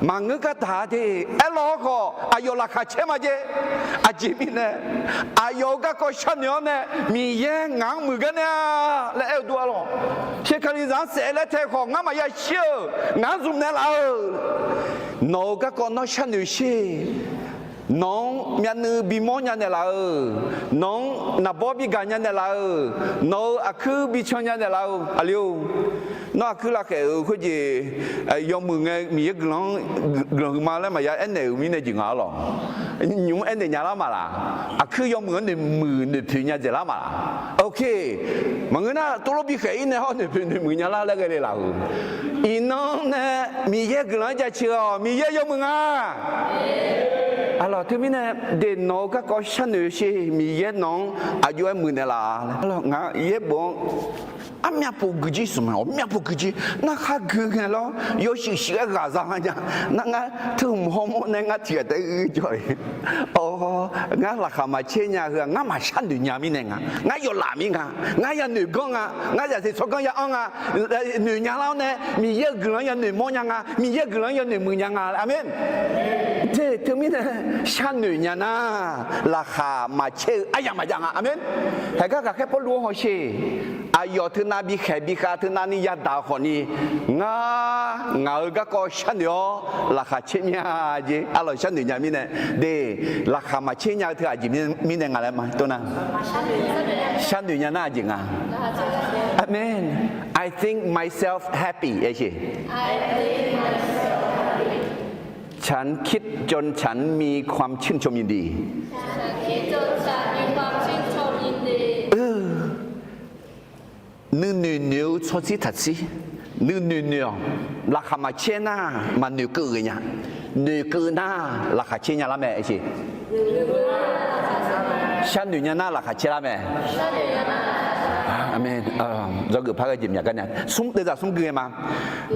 Maqngeur gar daq-a de. Aerlawr khawf aqyawf laqkhaq caer ma jeq. Aqjeq mirnae, aqyawf-euq garkawv sharnoeq-awr nae, Miqyaer ngaq-anr muiq gar nae-a laer aer-eu dur-a lawq. Shekalizaq-anr saef laer tae khawf ngar maqya shir-euq, ngaq-anr zmq naeq laf-euq. Nawq-euq garkawv nawr sharnoeq sher. Nawq-anr myavnuiv bimawr nya naeqlaf-euq, nawq-anr naqbawr bigaq nya naeqlaf-euq, nawq-euq aqkuir bican nya naeqlaf-euq aqli-or. Nawr aqkuir lavkhaeq-euq khoerjeq, yawmuiq ngae Miqyaer guiqlanq-anr guiqlanq huiqma laer maqya aernaeq-euq mirnae jeq nga-a lawq. Nymq-mr aernaeq nya lar ma laq? Aqkuir yawmuiq-anr noeqmuiq noeqpoeq nya dzaeq lar ma laq? Ok. Maqngeur nar tov lor bikhaeq-ir nae hawr noeqpoeq noeqmuiq nya lar laer ghae le laf-euq. Iqnan nae Miqyaer guiqlanq-anr jaceuq-awq, Miqyaer yawmuiq nga. Aqlawq teumirnae, de nawq-euq garkawv sharnoeq sher, Miqyaer nawq-anr aqjox-aer muiqnaeq laf laer. Aqlawq ngaq yaerbof-anr armyav pov guijir smq mae, armyav pov guijir. Narkhaq gui ngae lawr, yawshuif shuif-aer ghaq za nya. Nar ngar teu hmq hawmawr nae ngar tiq ghaq taef-aer jawr-ir. Awr, ngar laqkhaq maqcaer nya heu-aq, ngar maqsharnoeq nya mirnae nga. Ngar yawlaf mir nga. Ngar yanoeq ganr nga. Ngar zaqsiq tsawrganr ya-anr nga. Noeq nya lar-awr nae Miqyaer-euq guiqlanq-anr yanoeq mawr nya nga. Miqyaer-euq guiqlanq-anr yanoeq muiq nya nga. Aqmeq. Te teumirnae sharnoeq nya nar, laqkhaq maqcaer-eu aryamq maqjav nga. Aqmeq. Haeqgar ghaqkhaer Pawrluv-anr hawsher. Aqyawf teunav bikhaeq bikhav teunavni yadaq-eu khawfni, ngar ngaq-euq garkawv sharnoeq-awr laqkhaq caer mya jeq. Aqlawq sharnoeq nya mirnae, de, laqkhaq maqcaer nya-eu teu aqjeq mirnae nga laer ma tov nar, sharnoeq nya nar aqjeq nga. Aqmeq. I think myself happy. ฉันคิดจนฉันมีความชื่นชมยินดี Nuinoeq noeq-eu tsawrtsir taqtsir, nuinoeq noeq-awq. Laqkhaq maqcaer nar maqnoeq keuv ghae nya. Noeq keuv nar laqkhaq caer nya lar mae. Sharnoeq nya nar laqkhaq caer lar mae. Aqmeq. Dzawgeuf par ghae jeq myaq gar nya. Smr, deuvzaq smr gui ghae ma.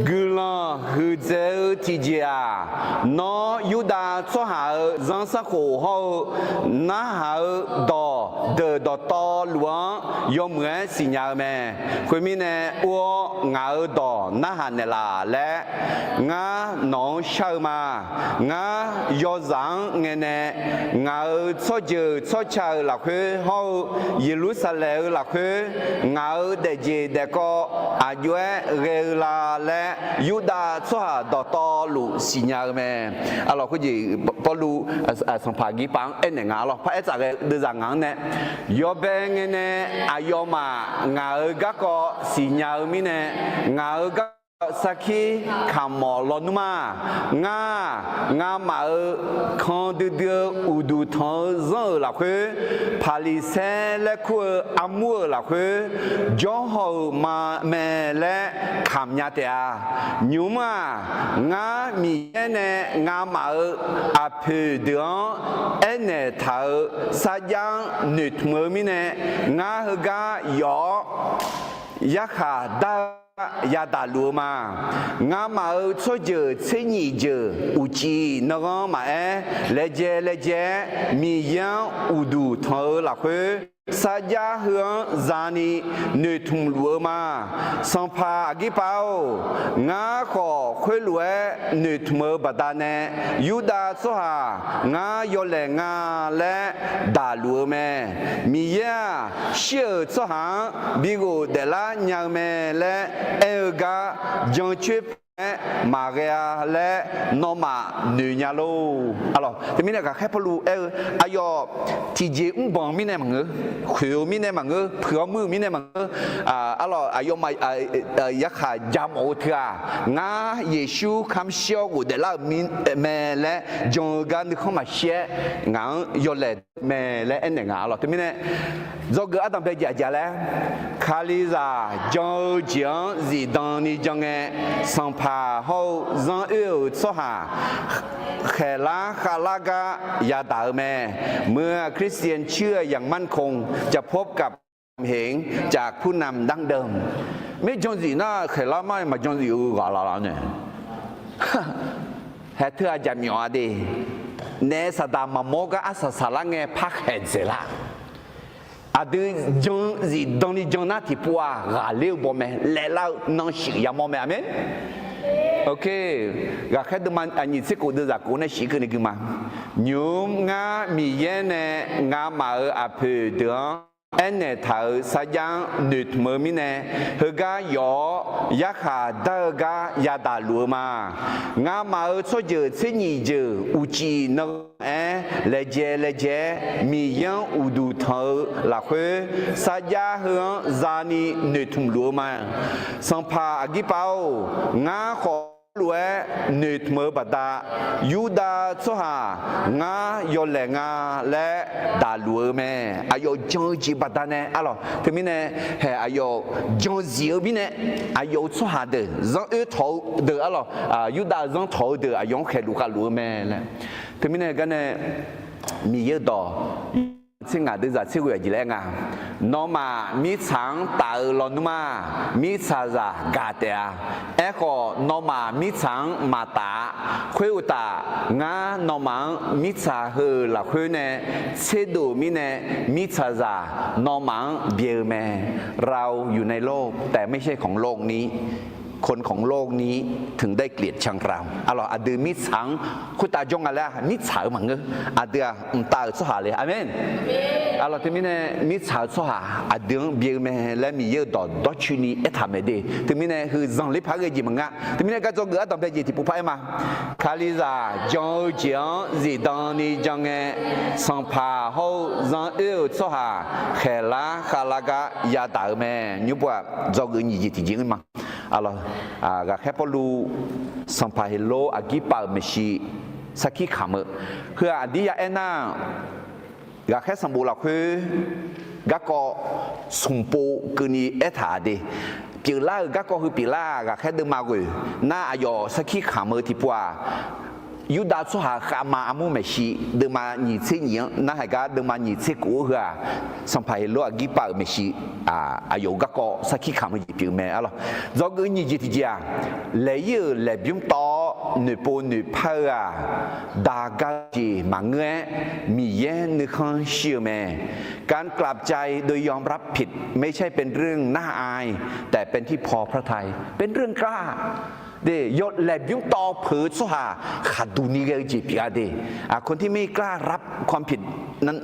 Guiqlanq huiqdzaeq-eu tiqjeq-aq, nawr Yurdav tsawrhaq-euq zanrsanrkhof hawr-eu narhaq-eu dawq deuq dawqtawvluf-anr yawmuiq-aer siqnya-eu mae. Khoermirnae, or-awr ngaq-euq dawq narhaq naeqlaf laer ngar nawq-anr shar-eu ma. Ngar yawzaq-anr ngae nae ngaq-euq tsawrjeuq tsawrca-euq lafkhoer hawr-eu Yeqlursaqlaeq-euq lafkhoer ngaq-euq daefjeq daefkawv aqjox-aer ghae-eu la laer, Yurdav tsawrhaq dawqtawvluf siqnya-eu mae. Aqlawq khoerjeq Pawrluv Sanqpaq Aqgirpav-anr aernaeq nga lawr. Par aer tsaf ghae deuvzaq ngaq-anr nae, yawbae ngae nae aqyawfmaf ngaq-euq garkawv siqnya-eu mirnae, ngaq-euq garkawv sarkir kaqmawf lawnmr-aq, ngar, ngamaf-euq kan duidui-eu uqduq tanq-eu zanr-euq lafkhoer, Paqliqsaer laer kur-eu armur-euq lafkhoer jawrhaw-euq ma mae laer kamq nya taef-a. Nymq-mr-aq, ngar Miqyaer nae ngamaf-euq aqpoeq deuq-anr aernaeq taq-euq sarjax-anr noeqtmq-eu mirnae, ngar heugar yawf-awr yarkhaq dar-eu gar yadaq luf-eu ma. Ngamaf-euq tsawrjeuq tser nyif jeuq uqcif nanghanr maqaer, laejae laejae-aer Miqyaer-anr uqduq tanq-eu lafkhoer, sarjax heu-anr zani noeqtmq luf-eu ma. Sanqpaq Aqgirpav-or, ngar khawf khoerlof-aer noeqtmq-eu baqdanae, Yurdav tsawrhaq ngar yawlaeq nga laer daqluf-eu mae. Miqyaer-aq, shir-euq tsawrhaq-anr bighof daeflar nya-eu mae laer aer-eu gar jancoer aer maqghae-a laer nawmaf noeq nya lor. Arlawq, teumirnae ghaqkhaer Pawrluv aer-eu, aqyawf tiqjeq mrbanq mirnae maqngeur, khoeq-eu mirnae maqngeur, puiq-awr muir-eu mirnae maqngeur, arlawq, aqyawfmaf yarkhaq ja mawf-eu teu-aq, ngar Yeqsur kamq shir-awr ghofdaef lar-euq mae laer jan-eu gar nuikhanr maqshir-aer ngaq-anr yawlaeq mae laer aernaeq nga. Arlawq, teumirnae dzawgeuf ardanq bae jeq aqjeq laer, Kalizaq jan-eu jeq-anr zifdan ni jan ngae, sanqpaq hawr-eu zanr oer-euq tsawrhaq khaeqlar khavlar gar yadaq-eu mae. เมื่อคริสเตียนเชื่ออย่างมั่นคง จะพบกับความเห็นจากผู้นำดั้งเดิม Maer jan zif nar khaeqlar mar-aer maqjan zif-eu ghaq laf laf nae, haeq teu-aq jaqmyawf-a de. Naef saqdaq maqmawr gar arsaq saqlar ngae par khaeq dzaeqlar. Aqdui jan zifdan ni jan nar tiqpov-aq ghaqler-eu baw mae, laeqlar-eu nan shuif yamawr mae. Aqmeq. Ghaqkhaer deuvma aqnyiq tser kof deuvzaq kof nae shif keuvni gui ma. Nymq-mr ngar Miqyaer nae ngamaf-euq aqpoeq deuq-anr aernaeq taq-euq sarjax-anr noeqtmq-eu mirnae, heugar yawf-awr yarkhaq dar-eu gar yadaq luf-eu ma. Ngamaf-euq tsawrjeuq tser nyif jeuq uqcif nanrghanq-aer laejae laejae-aer Miqyaer-anr uqduq tanq-eu lafkhoer, sarjax heu-anr zani noeqtmq luf-eu ma. Sanqpaq aqgirpav-or, ngar khawf lof-aer noeqtmq-eu baqda, Yurdav tsawrhaq ngar yawlaeq nga laer daqluf-eu mae. Aqyawf jan-eu jeq baqdanae arlawq, teumirnae haeq aqyawf jan zif-eu mirnae, aqyawf-euq tsawrhaq deuq zanr oer tawq-eu deuq arlawq, Yurdav zanr tawq-eu deuq aqyawf-anr khaeqluf khavluf-eu mae laer. Teumirnae garnae Miqyaer-eu dawq tser ngaq deuvzaq tser ghoe aqjeq laer nga. Nawmaf mirtsaq-anr taf-eu lawnmr-aq, mirtsaqzaq gaq taef-a. Aerkhawf, nawmaf mirtsaq-anr maqtaf-a. Khoeruqtaf, ngar nawmaf-anr mirtsaq heu-euq lafkhoer nae tserdov-eu mirnae, mirtsaqzaq nawmaf-anr byae-eu mae. เราอยู่ในโลก แต่ไม่ใช่ของโลกนี้ คนของโลกนี้ถึงได้เกลียดชังเรา Arlawq, aqdui mirtsaq-anr khoertav jawr nga laer mirtsaq-eu maqngeur. Aqdui-aq mqtav-euq tsawrhaq le. Aqmeq. Arlawq, teumirnae mirtsaq-eu tsawrhaq aqdui-anr byae-eu mae laer Miqyaer-euq dawq dawrcoeni aertaq mae de. Teumirnae heu zanqler paq-aer ghae jeq maqnga. Teumirnae gar dzawgeuf ardanq bae jeq tiqpov par-aer ma. Kalizaq jan-eu jeq-anr zifdan ni jan ngae, sanqpaq hawr-eu zanr oer-euq tsawrhaq khaeqlar khavlar gar yadaq-eu mae. Nymr pov-aq, dzawgeuf nyiq jeq tiqjeq-anr ma. Arlawq, ghaqkhaer Pawrluv sanqpaq Heqlor aqgirpav-euq maeqshi sarkir kamq-eu, heu-aq aqdir ya aernar, ghaqkhaer sanqbof lafkhoer garkawv smq pov keuvni aertaq de. Pyeuflar-euq garkawv heu pyeuflar-aq, ghaqkhaer deuvma ghoe nar aqyawf sarkir kamq-eu tiqpov-aq, Yurdav tsawrhaq khavma armur maeqshi deuvma nyiq tser nyiq-anr narhaq gar deuvma nyiq tser kof-eu heu-aq, sanqpaq Heqlor aqgirpav-euq maeqshi, aqyawf-euq garkawv sarkir kamq-eu jeq pyeuf mae. Arlawq, dzawgeuf nyiq jeq tiqjeq-aq, laeq-ir-euq laeqbymr tawv-awr noeqpov noeqpar-eu-aq, daqgar jeq maqngeur-aer Miqyaer nuikhanr shir-eu mae. การกลับใจโดยยอมรับผิด ไม่ใช่เป็นเรื่องน่าอาย แต่เป็นที่พอพระทัย เป็นเรื่องกล้า de. Yawlaeq bymr tawv peuq-eu tsawrhaq khaqduq ni ghae-eu jeq pyeuf-a de. คนที่ไม่กล้ารับความผิดนั้น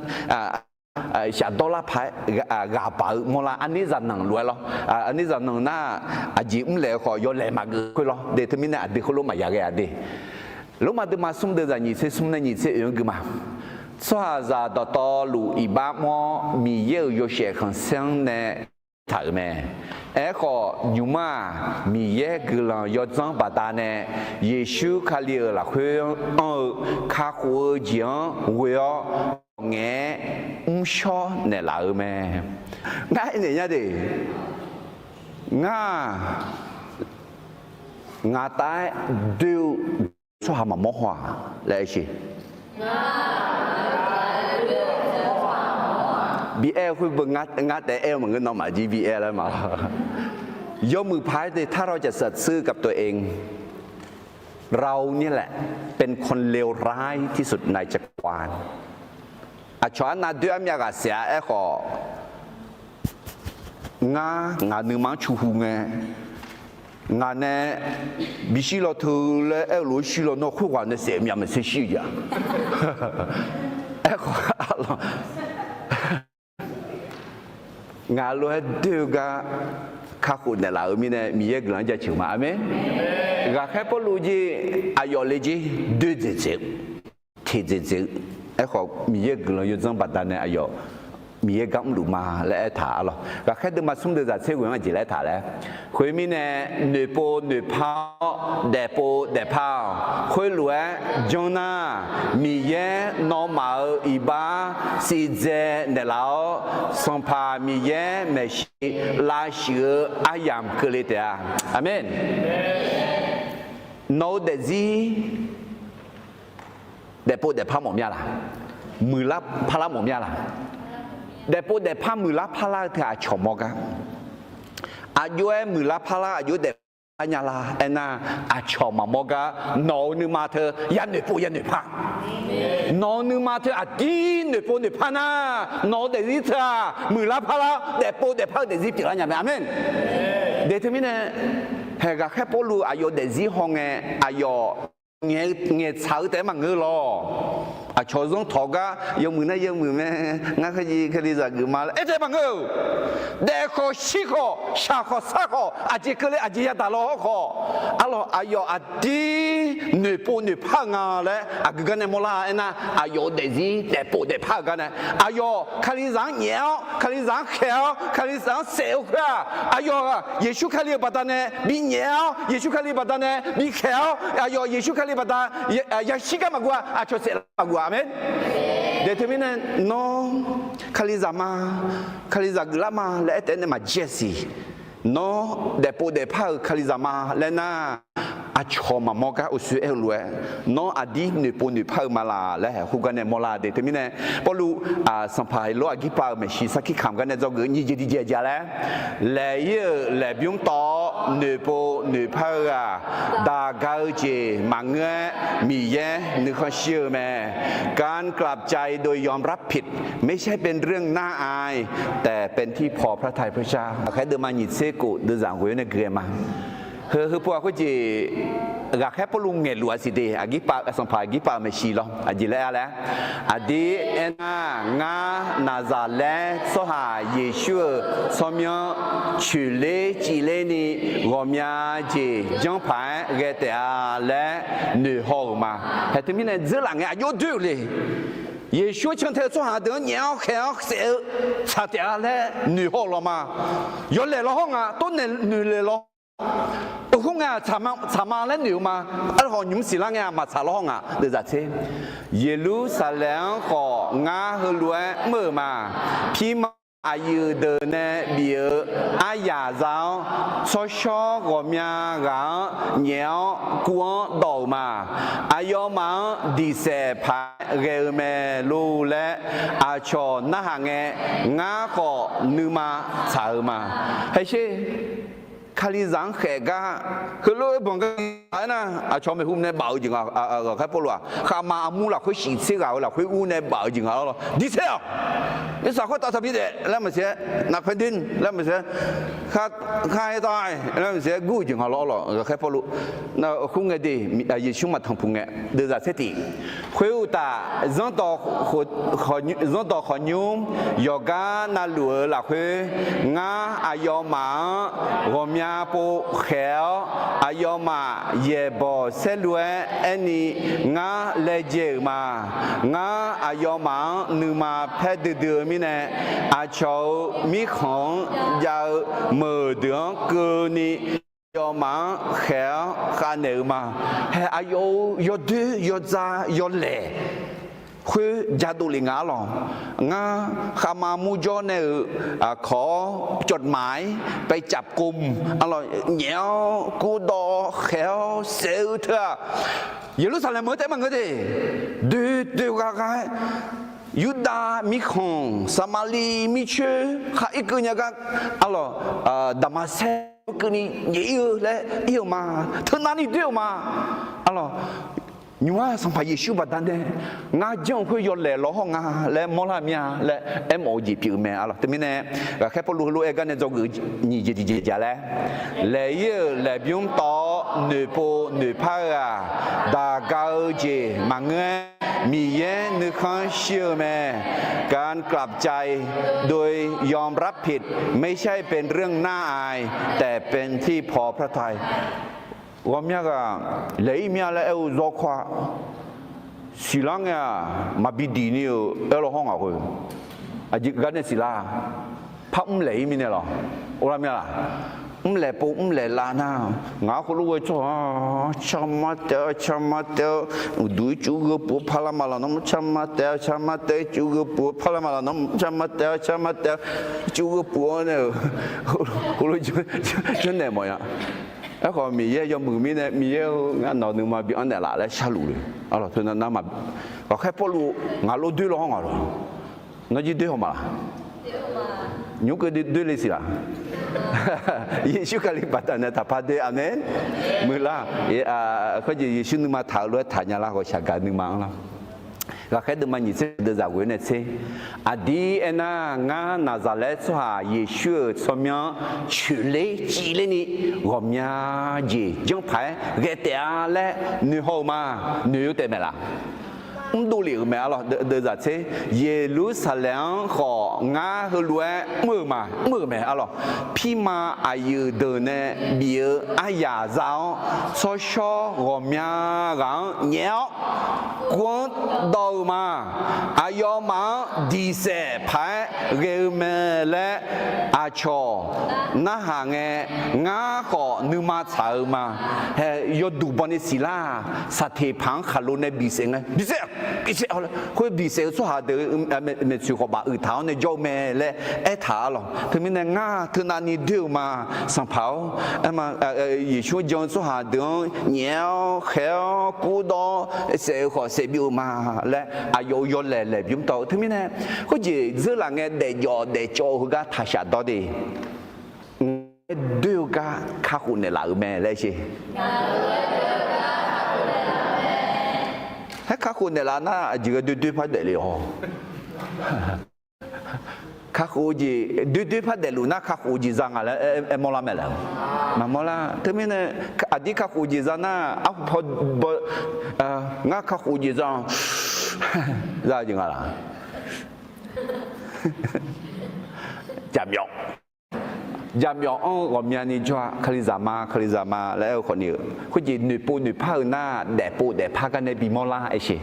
shafdawr lar paq-aer ghaq baq-eu mawrlar arnir zaqnanq lof-aer lawr. Arnir zaqnanq nar, aqjeq mrlaeq-eu khawf yawlaeq maqgeuf khoer lawr de. Teumirnae aqdui khoerlof maqya ghae-a de. Lormav deuvma smr deuvzaq nyiq tser smr nae nyiq tser oeq-anr gui ma. Tsawrhaqzaq dawqtawvluf iqbax mr-awr, Miqyaer-euq yawshaef khanqsaer-anr nae taq-euq mae. Aerkhawf, nymq-mr-aq, Miqyaer guiqlanq yawdzanr baqdanae, Yeqsur Kali-euq lafkhoer anr-eu kakhof-eu jeq-anr ghoe-awr, ngaeq-aer mrshawr naeqlaf-euq mae. Ngar aernaeq nya de. Ngar-aq, ngaq tav-aer doer-eu tsawrhaq maqmawr haw-aq laer aer-eu bi aer-eu khoer beu ngar taef aer-eu maqngeur, nawmaf jir bi aer laer ma. Yawmuiq paq-aer de ถ้าเราจะสัตย์ซื่อกับตัวเอง เรานี่แหละเป็นคนเลวร้ายที่สุดในจักรวาล Aqcawq arnav doer armyav ghaq saef-a. Aerkhawf, ngar ngaq nuima-anr cu hu ngae, ngaq nae bishir law teu laer aer-eu lof-aer shir law nawr khoerghaq nae saef myav maeqtser shir-eu jeq-a. Aerkhawf, ngaq lof-aer doer-eu gar kakhof naeqlaf-euq mirnae Miqyaer guiqlanq-anr jaceuq ma. Aqmeq. Ghaqkhaer Pawrluv jir aqyawf le jir doe dzaeqdzaeq-eu, teq dzaeqdzaeq-eu. Aerkhawf, Miqyaer guiqlanq yawdzanr baqdanae aqyawf Miqyaer gar mrluf ma laer aertaq arlawq. Ghaqkhaer deuvma smr deuv zaq tser ghoe-anr aqjeq laer aertaq laer, khoermirnae, noeqpov noeqpar-awr, daefpov daefpar-awq. Khoerlof-aer janr nar, Miqyaer nawmaf-euq iqbax sivdzae naeqlaf-awr, Sanqpaq Miqyaer maeqshi lavshuif-eu aryamq keuvle taef-a. Aqmeq. Nawq-eu daefzir daefpov daefpar mawf mir-a laq? Muiqlar parlar mawf mir-a laq? Daefpov daefpar muiqlar parlar-eu teu aqcawq mawr gar. Aqjox-aer muiqlar parlar, aqjox daefpov daefpar nya lar aernar, aqcawq maqmawr gar nawq-eu nuima teu yanoeqpov yanoeqpar. Nawq-eu nuima teu aqdir noeqpov noeqpar nar, nawq-eu daefzir teu-aq muiqlar parlar, daefpov daefpar-eu daefzir pyeuflar nya mae. Aqmeq. Daeq teumirnae, haeq Ghaqkhaer Pawrluv aqyawf daefzir hawngae, aqyawf ngaeqtsaq-eu taef-aer maqngeur lawq. Aqcawq zanr tawq gar yawmuiq nar yawmuiq mae, ngar kharjiv Kalizaq geuf ma laer aer taef-aer maqngeur-euq. Daef khawf shir khawf shaq khawf sar khawf aqjeq keuvle aqjeq yadaq law hawr khawf, arlawq aqyawf aqdir noeqpov noeqpar-eu nga laer aqgeu gar nae mawrlar aernar, aqyawf-euq daefzir daefpov daefpar-eu gar nae, aqyawf Kalizaq-anr nyaef-awr, Kalizaq-anr khaeq-awr, Kalizaq-anr saef-eu khoer-aq, aqyawf Yeqsur Kali-euq baqdanae binyaef-awr, Yeqsur Kali baqdanae bikhaeq-awr, aqyawf Yeqsur Kali baqda yashir gar maqguv-a, aqcawq saef lar maqguv-a. Aqmeq. Daeq teumirnae, nawr Kalizaq ma, Kalizaq geuflar ma laer aer taef-aer nae maqjir-a siq. Nawr daefpov daefpar-euq Kalizaq ma laer nar, aqcawq maqmawr gar uqshoe aer-eu lof-aer, nawr aqdir noeqpov noeqpar-eu ma laq laer haeq khoergar nae mawrlar. Daeq teumirnae, Pawrluv Sanqpaq Heqlor aqgirpav-euq maeqshi sarkir kamq gar nae dzawgeuf nyiq jeq tiqjeq jeq laer, laeq-ir-euq laeqbymr tawv-awr noeqpov noeqpar-eu-aq, daq ga-eu jeq maqngeur-aer Miqyaer nuikhanr shir-eu mae. การกลับใจโดยยอมรับผิด ไม่ใช่เป็นเรื่องน่าอาย แต่เป็นที่พอพระทัยพระเจ้า. Ghaqkhaer deuvma nyiq tser kof deuvzaq ghoe-awr nae gui-aer ma. Heu heupov-aq khoerjeq, Ghaqkhaer Pawrluv ngaeqluf-a siq de, aqgirpav, Sanqpaq aqgirpav-euq maeqshi lawr. Aqjeq laer-a laer, aqdir aernar, ngar Naqzaqlaer tsawrhaq Yeqsur-euq tsawrmyanr coeqler civler ni ghawqmya jeq janr paq-aer ghae taef-a laer noeqhaw-euq ma. Haeq teumirnae dzeurlaf ngae aqjox doer-euq le. Yeqsur-anr cantae-eu tsawrhaq deuq-anr nyaef-awr khaeq-awr saef-eu tsaq taef-a laer noeqhaw-euq law ma. Yawlaeq law hawr nga, tov naeq noeqlaeq law. Heu khoerngae-aq tsaq ma laer noeq-eu ma. Aerkhawf nymq mr siqlar ngae-aq maqtsaq law hawr nga. Deuvzaq tser, Yeqlursaqlaeq-anr khawf ngar heulof-aer mr-euq ma. Pirma aqyuif deuq nae bif-euq aryaq za-awr, tsawrshawr ghawqmya ghaq-anr nyaef-awr kuv-anr dawv-euq ma. Aqyawfmaf-anr diqsaef paq-aer ghae-eu mae lor laer aqcawq narhaq ngae, ngar khawf nuima tsaq-eu ma. Haeqsher, Kalizaq-anr khaeq gar, heulof-aer banq gar aernar, aqcawq maeqhu nae baf-eu jeq nga. Ghaqkhaer Pawrluv-aq, khavma armur lafkhoer shif tser ghaq-eu lafkhoer ur nae baf-eu jeq nga lawr. Diqsaef-awq. Irsaq khoertav taqbi daef laer maqsiq-aer, naqpae din laer maqsiq-aer, kharhaer tav laer maqsiq-aer gur-eu jeq nga lawr lawq. Ghaqkhaer Pawrluv nar-eu khoerngae de, Yeqsur maqtanq puq ngae, deuvzaq tser tiq. Khoeruqtaf, zanrdawq khawqnymr yawqgar navluf-eu lafkhoer, ngar aqyawfmaf-anr ghawqmya pov khaeq-awr, aqyawfmaf yaeqbawq saerlu-aer aerni, ngar laejae-euq ma. Ngar aqyawfmaf-anr nuima paer duidui-eu mirnae, aqcawq-euq mirkhanq-anr jav-eu meuq deuq-anr keuvni, aqyawfmaf-anr khaeq-awr khavnaeq-eu ma. Haeq aqyawf-euq yawdoer yawdza yawlaeq khoer jadov lef nga-ar lawq. Ngar khavma murjawr nae-euq aqkawq-awr cawqdmaf-ir paecav kov-awr nyaef-awr kurdawv khaeq-awr saef-eu teu-aq, Yeqlursaqlaeq meuq-eu taef maqngeur de. Doe doe gha gha-aer, Yurdav mirkhanq, Saqmaqliv mircoer khar irkeuv nya gar, ar lawq, Daqmaqsaer keuvni nyaef ir-eu laer ir-eu ma. Teunav ni doer-eu ma. Ar lawq, nymq-mr-aq Sanqpaq Yeqsur baqdanae ngar janr-eu khoer yawlaeq lawr hawr nga laer mawrlar mir-a laer aermawf-eu jeq pyeuf-eu mae. Ar lawq, teumirnae Ghaqkhaer Pawrluv heulof-aer gar nae dzawgeuf nyiq jeq tiqjeq jaq laer, laeq ir-euq laeqbymr tawv-awr noeqpov noeqpar-eu-aq, daq ga-eu jeq maqngeur-aer Miqyaer nuikhanr shir-eu mae. การกลับใจโดยยอมรับผิด ไม่ใช่เป็นเรื่องน่าอาย แต่เป็นที่พอพระทัย Ghawqmya ghaq laeq-ir mya laer aer-eu zawr kawr-a. Siqlar ngae-aq, maqbi diq ni-euq aer law hawr ngaq khoer. Aqjeq gar nae siqlar-a. Par mrlaeq-ir mirnae lawq. Or lar mya laq? Mrlaeq pov mrlaeq lav nar, ngaq-anr khoerlof ghae tsawrhaq-a, carma taev-a, carma taev-a, uqduq ircuf gheu puq-eu parlar ma laq nawr, carma taev-a, carma taev-a, ircuf gheu puq-eu parlar ma laq nawr, carma taev-a, carma taev-a, ircuf gheu puq-awr nae-euq, heulof janrnaeq mawf nya. Aerkhawf, Miqyaer yawmuiq mirnae, Miqyaer-eu, ngar nawq-eu nuima bi anr naeqlaf laer sharluf le. Arlawq, teunav nar ma, ghaqkhaer Pawrluv ngaq lof doer law hawr ngaq lawq. Nawr jir doer haw ma laq? Nymr keuv doer le siq laq? Yeqsur Kali baqdanae taqpar doer, aqmeq. Muiqlar, khoerjeq Yeqsur nuima taq-eu lof-aer taqnya lar, ghawqshaq gaq nuima-anr lar. Ghaqkhaer deuvma nyiq tser deuvzaq ghoe nae tser. Aqdir aernar, ngar Naqzaqlaer tsawrhaq Yeqsur-euq tsawrmyanr-anr coeqler civler ni, ghawqmya jeq janrpaq-aer ghae taef-a laer noeqhaw-eu ma. Noeq-eu taef maeq laf? Mrdov lef-euq mae. Arlawq, deuvzaq tser. Yeqlursaqlaeq-anr khawf ngar heulof-aer mr-eu ma. Mr-euq mae. Arlawq, pirma aqyuif deuq nae bif-eu aryaq za-awr, tsawrshawr ghawqmya ghaq-anr nyaef-awr, kuv-anr dawv-eu ma. Aqyawfmaf-anr diq saef paq-aer ghae-eu mae laer aqcawq narhaq ngae, ngar khawf nuima tsaq-eu ma. Hae, yawduq bawni siqlar-aq, saqteq paq-anr khaqlo nae bisaef ngae, bisaef, bisaef, khoer bisaef-eu tsawrhaq deuq maeqtsoeq khawf baf uiq taq-awr nae jawr-eu mae laer aertaq. Arlawq, teumirnae ngar teunav ni doer-eu ma. Sanqpaq-awr, Yeqsur-anr jan-eu tsawrhaq deuq-anr nyaef-awr khaeq-awr kurdawr saef-eu khawf saef byov-eu ma laer aqyawf-euq yawlaeq laeqbymr tawv-eu. Teumirnae khoerjeq dzeurlaf ngae daefjawf daefcawv-eu heugar taqshaf dawr de. Ngar doer-eu gar kakhof naeqlaf-euq mae laer sher. Haer kakhof naeqlaf nar aqjeq ghae doer doer par daefle-awq. Kakhof-eu jeq doer doer par daefluf nar kakhof-eu jeq za nga laer aer mawrlar mae laer. Maqmawrlar. Teumirnae aqdir kakhof-eu jeq za nar arhu paw baw, ngar kakhof-eu jeq za za jeq nga laq? Jaqmyawf, jaqmyawf-anr ghawqmyani jawr-a, Kalizaq ma, Kalizaq ma laer aer-eu khawf ni-eu khoerjeq noeqpov noeqpar-eu nar daefpov daefpar gar nae bimawr lar aer sher.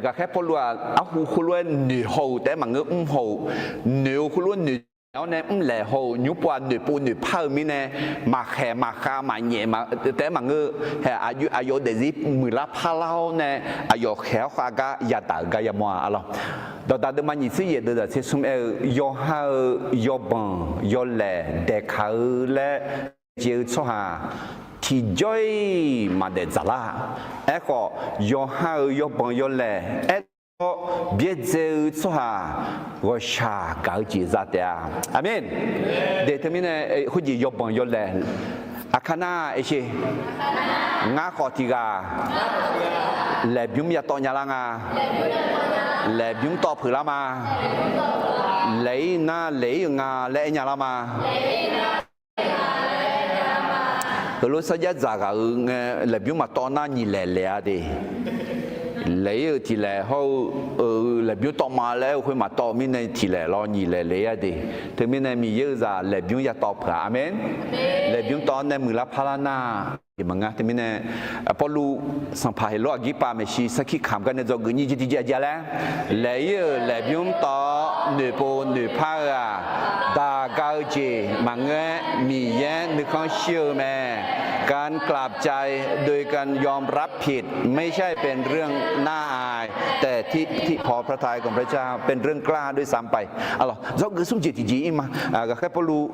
Ghaqkhaer Pawrluv-aq arhu khoerlof-aer noeq haw-euq taef-aer maqngeur, mr haw-euq, noeq-eu khoerlof-aer noeq-awr nae mrlaeq haw-euq nymr pov-aq noeqpov noeqpar-eu mirnae, maqkhaeq maqkhav maqnyaef taef-aer maqngeur, aqyawf daefzir muiqlar parlar-awr nae aqyawf khaeq-awr khav gar yadaq-euq gar yamawr-a. Arlawq, dawqdaq deuvma nyiq tser yaef deuvzaq tser smr aer-eu, yawqha-euq yawbanq yawlaeq daeqkaq-eu laer daejae-eu tsawrhaq tiqjawr-iq maqdaef dzaqlar. Aerkhawf, yawqha-euq yawbanq yawlaeq aer-awr byaerdzae-eu tsawrhaq ghawqshaq gaq-eu jeq za taef-a. Aqmeq. De teumirnae khoerjeq yawbanq yawlaeq aqkar nar aer sher. Ngar khawf tiq ghaq laeqbymr yatawv nya lar nga. Laeqbymr tawv peuq lar ma. Laeq-ir nar laeq-ir-euq nga laer aer nya lar ma. Heulof sarjax dzaq ghaq-euq ngae, laeqbymr maqtawv nar nyiq laeq laeq-a de. Laeq-ir-euq tiq laeq hawr-eu, laeqbymr tawv ma laer aer-eu khoer maqtawv mirnae tiq laeq lawr nyiq laeq laeq-ir-a de. Teumirnae Miqyaer-euq zaq laeqbymr yatawv peuq-a. Aqmeq. Laeqbymr tawv-awr nae muiqlar parlar nar jeq maqngeur. Teumirnae Pawrluv Sanqpaq Heqlor Aqgirpav maeqshi sarkir kamq gar nae dzawgeuf nyir jeq tiqjeq aqjeq laer, laeq-ir-euq laeqbymr tawv-awr noeqpov noeqpar-eu-aq, daq ga-eu jeq maqngeur-aer Miqyaer nuikhanr shir-eu mae. การกลับใจโดยการยอมรับผิด ไม่ใช่เป็นเรื่องน่าอาย แต่ที่ ที่พอพระทัยของพระเจ้า เป็นเรื่องกล้าด้วยซ้ำไป Arlawq, dzawgeuf smr jeq tiqjeq ir ma. Ghaqkhaer Pawrluv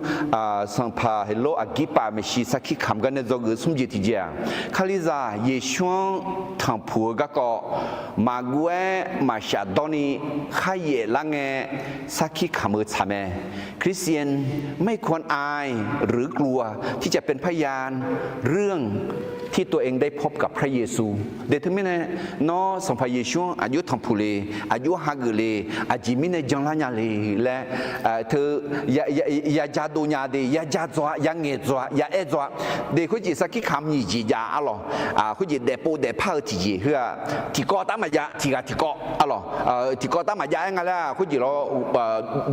Sanqpaq Heqlor Aqgirpav maeqshi sarkir kamq gar nae dzawgeuf smr jeq tiqjeq-aq, Kalizaq Yeqsur-anr tanqpuq-eu garkawv maqguv-aer maqshaf dawrni kharyaef lar ngae sarkir kamq-eu tsaq mae. คริสเตียนไม่ควรอายหรือกลัวที่จะเป็นพยานเรื่องที่ ที่ตัวเองได้พบกับพระเยซู de. Teumirnae, nawr Sanqpaq Yeqsur-anr aqjox tanqpuq le, aqjox hageuf le, aqjeq mirnae janlar nya le laer, teu ya ja dov nya de, ya ja dzaw-a, ya ngaeq dzaw-a, ya aer dzaw-a de. Khoerjeq sarkir kamq nyiq jeq jav arlawq. Khoerjeq daefpov daefpar-eu tiqjeq heu-aq, tiqkawv tar maqjav, tiqghaq tiqkawv arlawq. Tiqkawv tar maqjav-aer nga laer-aq, khoerjeq lawr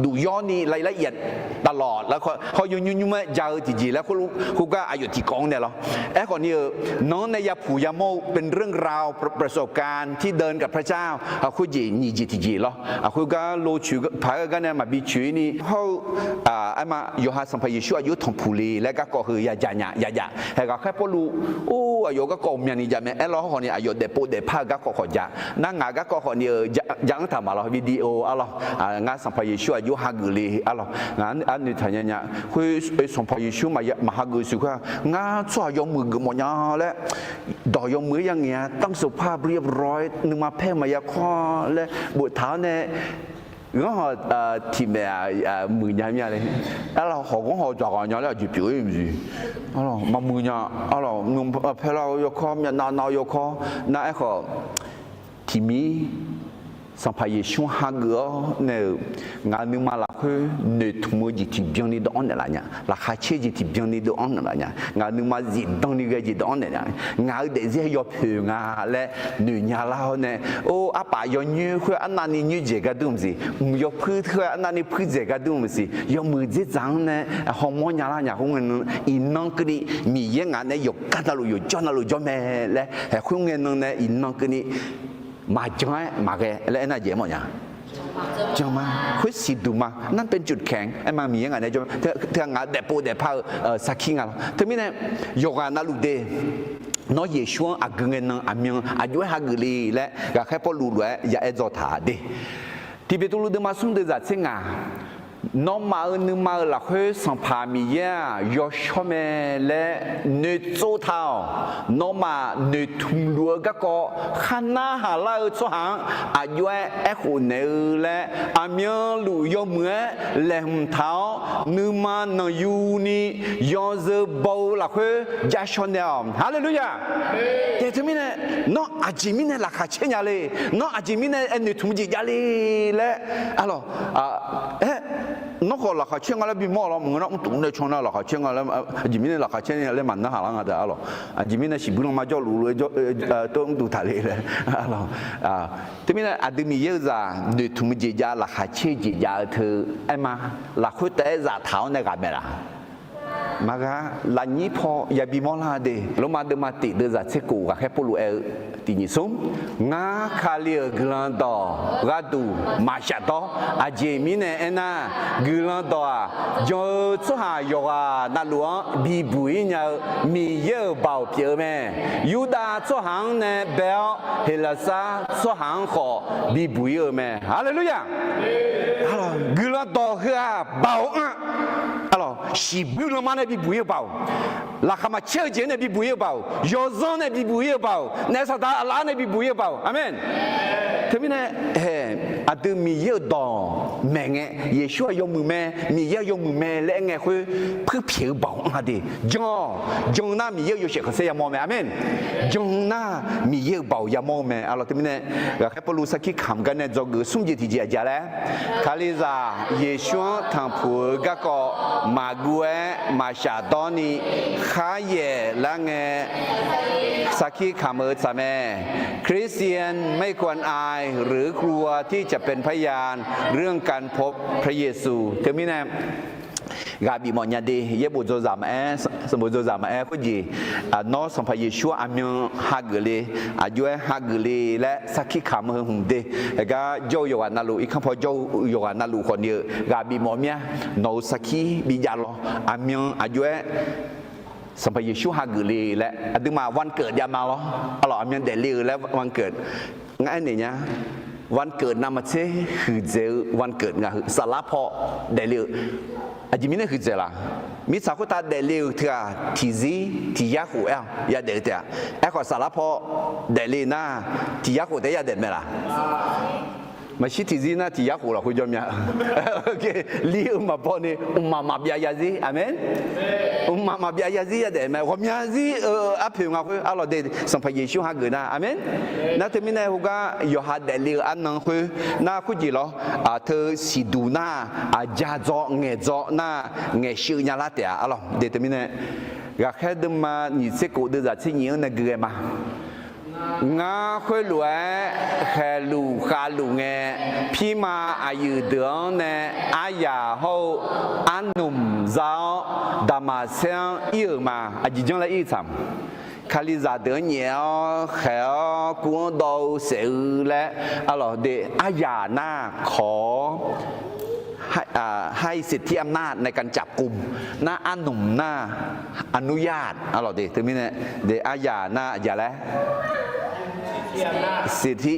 duq yawrni รายละเอียด davlawq laer, haw yawnymr nymr-aer ja-eu tiqjeq laer khoergar aqyawf tiqkawv-anr naeq lawr. Aerkhawf ni-euq, nawq-anr nae yapuq yamawr-eu เป็นเรื่องราวประสบการณ์ที่เดินกับพระเจ้า khoerjeq nyiq jeq tiqjeq lawr. Khoergar locoeq paq-aer gar nae maqbi coeq-ir ni hawr-eu, aerma yawqha Sanqpaq Yeqsur aqjox tanqpuq le laer garkawv heu ya ja nya ya jav. Haeq ghaqkhaer Pawrluv, or, aqyawf garkawv myaqni jav mae aer lawr. Hawrkhawf ni aqyawf daefpov daefpar-eu garkawv khawf jav. Nar ngaq garkawv khawf ni-eu ja-anr taq maq lawr, video arlawq. Ngar Sanqpaq Yeqsur aqjox hageuf le arlawq. Ngaq arnoeq taq nya nya. Khoer Sanqpaq Yeqsur maqhageuf siq khoer-aq, ngar tsawrhaq yawmuiq geufmawf nya laer, dawq yawmuiq-aer ya ngaeq-a, ต้องสุภาพเรียบร้อย nuima paer maqya kawr laer boftaq-awr nae, ghanr hawq tiqmaeq-aq muiq nya mir-a le. Arlawq, hawq ghanr hawq dzaq ghaq nya laer aqjeq pyeuf-ir maqsiq. Maqmuiq nya. Arlawq, paer lar-eu yawkawr, myavnav nav-eu yawkawr nar, aerkhawf tiqmir Sanqpaq Yeqsur-anr hageuf-awr nae-euq, ngaq nuima lafkhoer noeqtmq-eu jeq tiqbyan ni dawv-anr naeqlaf nya. Laqkhaq caer-eu jeq tiqbyan ni dawv-anr naeqlaf nya. Ngaq nuima zifdan ni ghae jeq dawv-anr naeq nya. Ngaq-eu daefzir yawpoeq nga laer noeq nya lar-awr nae, or, arpaf yawnyoer khoer arnavni nyoerdzaeq gar dur maqsiq, mq yawpuir khoer arnavni puirdzaeq gar dur maqsiq, yawmuiq dzerdzaq-anr nae hawmawr nya lar nya khoerngae nan, iqnan keuvni Miqyaer ngaq nae yawqgar navluf yawqjawr navluf jawr mae laer haeq khoerngae nan nae iqnan keuvni maqjan-aer maqghae laer aernar jeq mawfnya. Jan ma, khoersiq duq ma, nar เป็นจุดแข็ง aerma Miqyaer ngaq nae jawr, teughaq ngaq daefpov daefpar-eu sarkir nga lawr. Teumirnae yawqghaq navluf de, nawr Yeqsur-anr aqgeu ngae nan aqmyan aqjox-aer hageuf le laer ghaqkhaer Pawrluv lof-aer ya aer dzaw taq de. Tiqbeqtuvluv deuvma smr deuv zaq tser ngaq, nawmaf-euq nuima-euq lafkhoer Sanqpaq Miqyaer-aq yawshawr mae laer noeqtsov taq-awq. Nawmaf noeqtmq luf-eu garkawv khar narhaq lar-eu tsawrhaq-anr aqjox-aer aerkhof naeq-eu laer aqmyanluf yawmuiq-aer laeqhmq taq-awr nuima nanqyuni yawzeu baw-eu lafkhoer javshaw naeq-awq. Haleluya! Tae teumirnae, nawr aqjeq mirnae laqkhaq caer nya le, nawr aqjeq mirnae aer noeqtmq jeq jav le laer, arlawq, aer, nawr khawf laqkhaq caer nga laer bimawr-awq lawr, maqngeur nar mrtuq nae can nar laqkhaq caer nga laer, aqjeq mirnae laqkhaq caer nya laer maqnarhaq lar nga da arlawq. Aqjeq mirnae siqbuir lanma jawrluf lof-aer jawr, tov mrtuq taq le laer, arlawq. Teumirnae aqdui Miqyaer-eu zaq noeqtmq jeq jav laqkhaq caer jeq jav-eu teu aerma, lafkhoer taef-aer zaftaq-awr nae ghaq maeq laf. Maqghaq, lafnyir paw yabi mawrlar de. Lormav deuvma tiq deuv zaq tser kof ghaqkhaer Pawrluv aer-eu tiq nyiq smr, ngar Kali-euq guiqlanq dawq gharduq maqshaf dawr. Aqjeq mirnae aernar, guiqlanq dawq-aq, jan-eu tsawrhaq yawqghaq navluf-anr bibuq-ir nya-eu Miqyaer-euq baoq pyeuf-eu mae. Yurdav tsawrhaq-anr nae bae-awr, Heqlaqsar tsawrhaq-anr khawf bibuq-ir-eu mae. Haleluya! Guiqlanq dawq heu-aq baoq-anr, arlawq, siqbuir lanma nae bibuq-ir-eu baoq, laqkhaq maqcaer-eu jeq nae bibuq-ir-eu baoq, yawzanr nae bibuq-ir-eu baoq, naef saqdaq aqlaf-anr nae bibuq-ir-eu baoq. Aqmeq. Teumirnae, aqdui Miqyaer-euq dawq maeqngae, Yeqsur-aq yawmuiq mae, Miqyaer-aq yawmuiq mae laer aer ngae khoer, puirpyaeq-eu baoq-anr ha de. Jan-awq, jan nar Miqyaer-euq yawshaef khanqsaer yamawr mae. Aqmeq. Jan nar Miqyaer-euq baoq yamawr-eu mae. Arlawq, teumirnae ghaqkhaer Pawrluv sarkir kamq gar nae dzawgeuf smr jeq tiqjeq aqjeq laer, Kalizaq Yeqsur-anr tanqpuq-eu garkawv maqguv-aer maqshaf dawrni kharyaeq lar ngae, sarkir kamq-eu tsaq mae. คริสเตียนไม่ควรอายหรือกลัวที่จะเป็นพยานเรื่องการพบพระเยซู Teumirnae ghaq bifmawf nya de. Yaerbof dzawzaq maqaer, sanqbof dzawzaq maqaer khoerjeq, nawr Sanqpaq Yeqsur-anr aqmyan hageuf le, aqjox-aer hageuf le laer sarkir kamq-eu hmq de. Aqgar jawr-eu yawqghaq navluf, irkanr paw jawr-eu yawqghaq navluf khawfni-eu ghaq bifmawf mir-a. Nawq-euq sarkir bijav lawr, aqmyan aqjox-aer Sanqpaq Yeqsur hageuf le laer. Aqduimaf วันเกิด javma lawr, arlawq, aqmyan daefle-eu laer วันเกิด. Ngar aernaeq nya, วันเกิด navmaqtser huiqdzaeq-eu วันเกิด ngaq heu saflar paw daefle-eu. Aqjeq mirnae huiqdzaeq laf? Mirtsaq khoertav daefle-euq teu-aq tiqzir tiq yar khof aer-awq yadaef-eu taef-a. Aerkhawf saflar paw daefle nar, tiq yar khof taef-aer yadaef mae laf? Maqshir tiqzir nar tiq yar khof lafkhoer jawr mya. Li-eu maqbaw ni mqmaq maqbyav yazir. Aqmeq. Mqmaq maqbyav yazir yadaef mae. Ghawqmya zir-eu arpoeq nga khoer arlawq de Sanqpaq Yeqsur hageuf nar. Aqmeq. Nar teumirnae heugar yawqha daefle-eu arnan khoer nar khoerjeq lawr. Aq teu siqduq nar, aqja dzaw ngaeq dzaw nar, ngaeq sheuv nya lar taef-a arlawq de teumirnae. Ghaqkhaer deuvma nyiq tser kof deuvzaq tser nyiq-anr nae gui ghae ma. Ngar khoerlof-aer khaeqluf khavluf ngae, pirma aqyuif deuq-anr nae aryaq hawr-eu arnmq za-awr, daqmaqtser-anr ir-euq ma. Aqjeq janr laer ir-eu tsaq. Kalizaq deuq-anr nyaef-awr khaeq-awr kuv-anr dawv-eu saef-eu laer arlawq de aryaq nar kawq-awr ให้สิทธิอำนาจในการจับกุม nar arnmq nar อนุญาต arlawq de teumirnae de aryaq nar aqjeq laer สิทธิ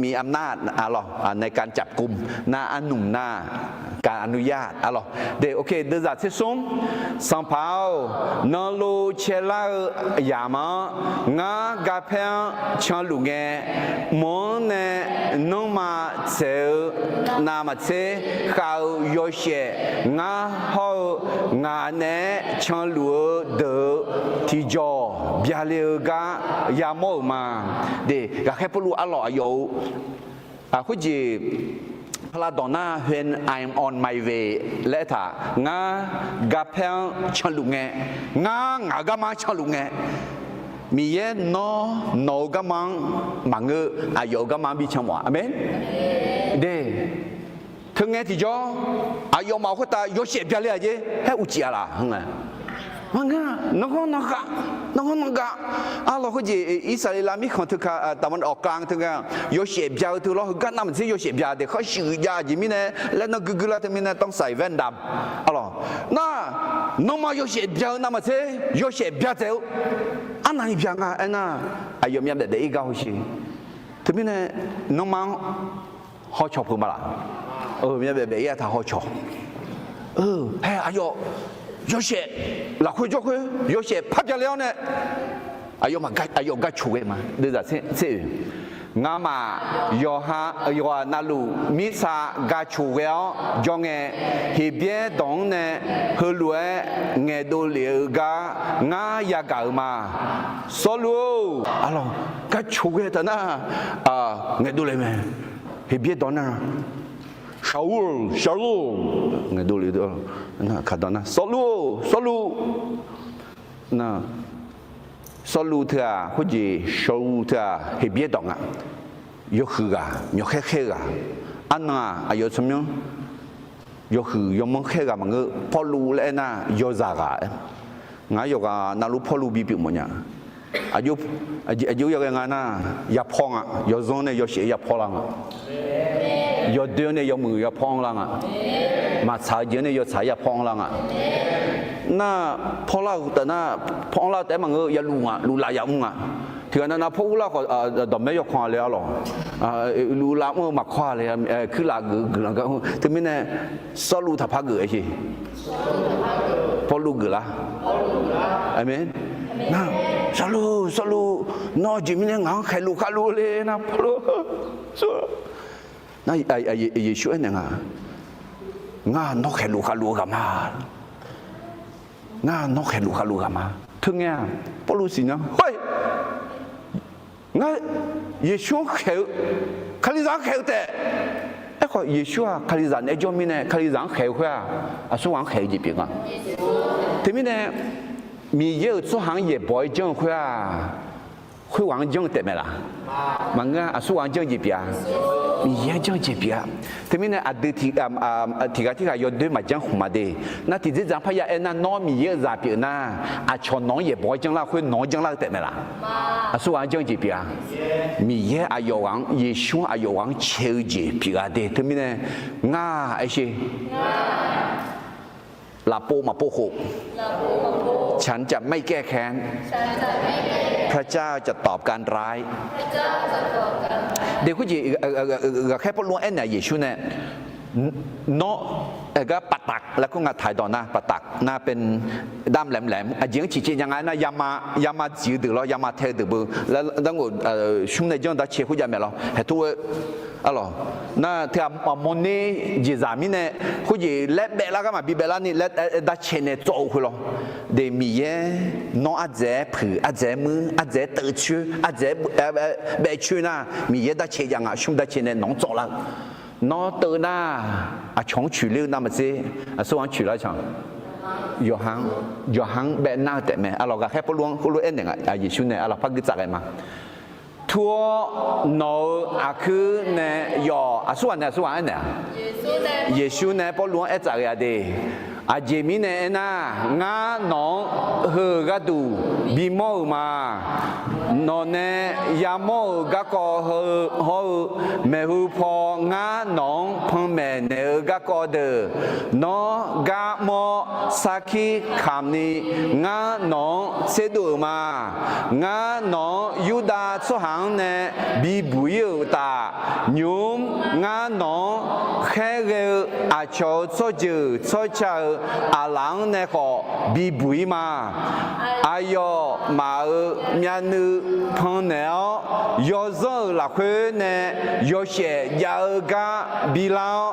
มีอำนาจ arlawq ในการจับกุม nar arnmq nar การอนุญาต arlawq de. Deuvzaq tser smr. Sanqpaq-or, nanlov caelar-eu yamq-anr ngar garpaer-anr canluf ngae, mq-anr nae nanrma tsaeq-eu navmaqtser khav-eu yawshaef ngar hawr-eu ngaq naeq-aer canluf-eu deuq-eu tiqjawq byale-eu gar yamawr-euq ma. De, ghaqkhaer Pawrluv arlawq aqyawf-euq khoerjeq paqlav dawq nar when I'm on my way laer aertaq ngar garpaer-anr canluf ngae, ngar ngaq-euq garma-anr canluf ngae, Miqyaer nawr nawq-eu garma-anr maqngeur, aqyawf-euq garma-anr bi can mawf-a. Aqmeq. De, teungae tiqjawr aqyawfmaf khoertav yawshaef byale-aq jer, haer uqcif-a laf. Maqngeur, nanrghanr nanrghav, nanrghanr nanrghav. Arlawq khoerjeq Irsaqleqlav mirkhanq teuka ตะวันออกกลาง teuka yawshaef bya-eu teu lawr, heugar navmaqtser yawshaef bya de khar shuif jav jeq mirnae laer nar guiqguiq lar teumirnae ต้องใส่แว่นดำ arlawq. Nar, nanrma yawshaef bya-eu navmaqtser yawshaef bya dzaeq-eu arnavni bya nga aernar, aqyawf myavbaef baef-ir gar hawsher. Teumirnae nanrma-anr hawcawq peuq ma laf. Myavbaef baef-ir-a taq hawcawq. Hae aqyawf yawshaef lafkhoer jawrkhoer yawshaef par bya le-awr nae aqyawf gar coq ghae ma. Deuvzaq tser oe. Ngamaf yawqha yawqghaq navluf mirtsa gar coq ghae-awr jawr ngae, Heqbyaer dawq-anr nae heulof-aer ngaeqdov lef-eu gar ngar yagaq-euq ma. Sawrluv-or, arlawq, gar coq ghae taf nar ngaeqdov lef mae. Heqbyaer dawq nar, Sawrluv, Sawrluv, ngaeqdov lef-eu kaqdawq nar, Sawrluv-or, Sawrluv. Nar, Sawrluv teu-aq khoerjeq Sawrluv teu-aq Heqbyaer dawq nga. Yawhuiq ghaq, myawqkhaer khaer-eu ghaq. Arnan-aq aqyawf tsawrmyanr yawhuiq yawmanr khaer ghaq maqngeur. Pawrluv laer aernar yawzaq ghaq. Ngar yawqghaq navluf Pawrluv bipyeuf mawfnya. Aqjox yaghae nga nar, yapawr nga. Yawzanr nae yawshaef yapawr lar nga. Yawdoer-anr nae yawmuiq yapawr-anr lar nga. Maqtsaq-eu jeq-anr nae yawtsaq yapawr-anr lar nga. Nar, pawrlar-eu taf nar, pawr-anr lar-eu taef-aer maqngeur, yaluf nga, luflaf yamr nga. Tiqghaq nav nav pawr urlar khawf, dawqmaer yawkawq-a le arlawq. Luflaf mr-eu maqkawr-a le, kuirlaf geuf guiqlanq gar mr. Teumirnae, Sawrluv taqpar geuf-aer sher. Pawrluv geuflar. Aqmeq. Nar, Sawrluv, Sawrluv, nawr aqjeq mirnae ngaq-anr khaeqluf khavluf-eu le nar, Pawrluv. Nar, Yeqsur aernaeq nga, ngar nawr khaeqluf khavluf-eu ghaq ma. Ngar nawr khaeqluf khavluf-eu ghaq ma. Teungae-aq, Pawrluv siqnya, hoi, ngar Yeqsur-anr khaeq-eu, Kalizaq-anr khaeq-eu taef. Aerkhawf Yeqsur-aq Kalizaq naeq-aer jawr mirnae Kalizaq-anr khaeq-eu khoer-aq, aqsurghaq-anr khaeq-eu jeq pyeuf nga. Teumirnae Miqyaer-euq tsawrhaq-anr yaeqbawq-aer janr-eu khoer-aq, khoerghaq-anr janr-eu taef mae laf? Maqngeur-a. Aqsurghaq-anr janr-eu jeq pyeuf-a. Miqyaer-anr janr-eu jeq pyeuf-a. Teumirnae aqdui tiqghaq tirghaq yawdoer maqjanr khmq ma de. Nar tiqdzerdzaq-anr parya aernar nawr Miqyaer-euq zaq pyeuf nar, aqcawq nawq-anr yaeqbawq-aer janrlar-eu khoer nawq-anr janrlar-eu taef mae laf? Aqsurghaq-anr janr-eu jeq pyeuf-a. Miqyaer aqyawf ghaq-anr, Yeqsur-anr aqyawf ghaq-anr cae-eu jeq pyeuf-a de. Teumirnae ngar aer sher. Lafpov maqpov khof, ฉันจะไม่แก้แค้น พระเจ้าจะตอบการร้าย de khoerjeq ghaqkhaer Pawrluv-anr aernaeq-a Yeqsur nae Nawr, aer gar ปากตัก laer kur nga ไทย dawq nar ปากตัก nar เป็นด้ามแหลมๆ aqjeq-anr ciqcaev nya nga aernar, yama, yama dziq-eu deuq lawr, yama tae-eu deuq beu, darngov, smr nae janr darcae khoerjav mae lawr, haeq tov-aer, arlawq, nar teu-aq mawrner jeqzaq mirnae, khoerjeq laer baef lar gar maqbi baef larni laer darcae nae tsawv-eu khoer lawr. De Miqyaer, nawr ardzaeq-aer puiq, ardzaeq-aer muir, ardzaeq-aer teuv coer, ardzaeq-aer baef coer nar, Miqyaer darcae jav nga, smr darcae nae nawq-anr tsawv lar-eu. Nawr teuv nar, aqcawq-anr coeqler-eu navmaqtser, aqsurghaq-anr coeqlar can. Yawqha-anr, yawqha-anr baef nar-eu taef mae. Arlawq, ghaqkhaer Pawrluv-anr heulof-aer aernaeq nga, Yeqsur nae arlawq par guir tsaf ghae ma. Tur-awr nawq-euq aqkuir nae yawf, aqsurghaq nae aqsurghaq aernaeq-a. Yeqsur nae Pawrluv-anr aer tsaf ghae-a de. Aqjeq mirnae aernar, ngar nawq-anr heu-euq gharduq bimawr-euq ma. Nawq nae yamawr-euq garkawv hawr-eu maeqhu paw ngar nawq-anr panmaeq naeq-eu garkawv deuq, nawr gar mawr sarkir kamq ni ngar nawq-anr tserdov-euq ma. Ngar nawq-anr Yurdav tsawrhaq-anr nae bibuq-ir-euq uqtaf, nymq-mr ngar nawq-anr khaerghae-eu aqcawq-euq tsawrjeuq tsawrca-euq aqlaf-anr nae khawf bibuq-ir ma. Aqyawfmaf-euq myavnuiv pannaeq-awr, yawzanr-euq lafkhoer nae yawshaef jav-eu gar bilar-awr,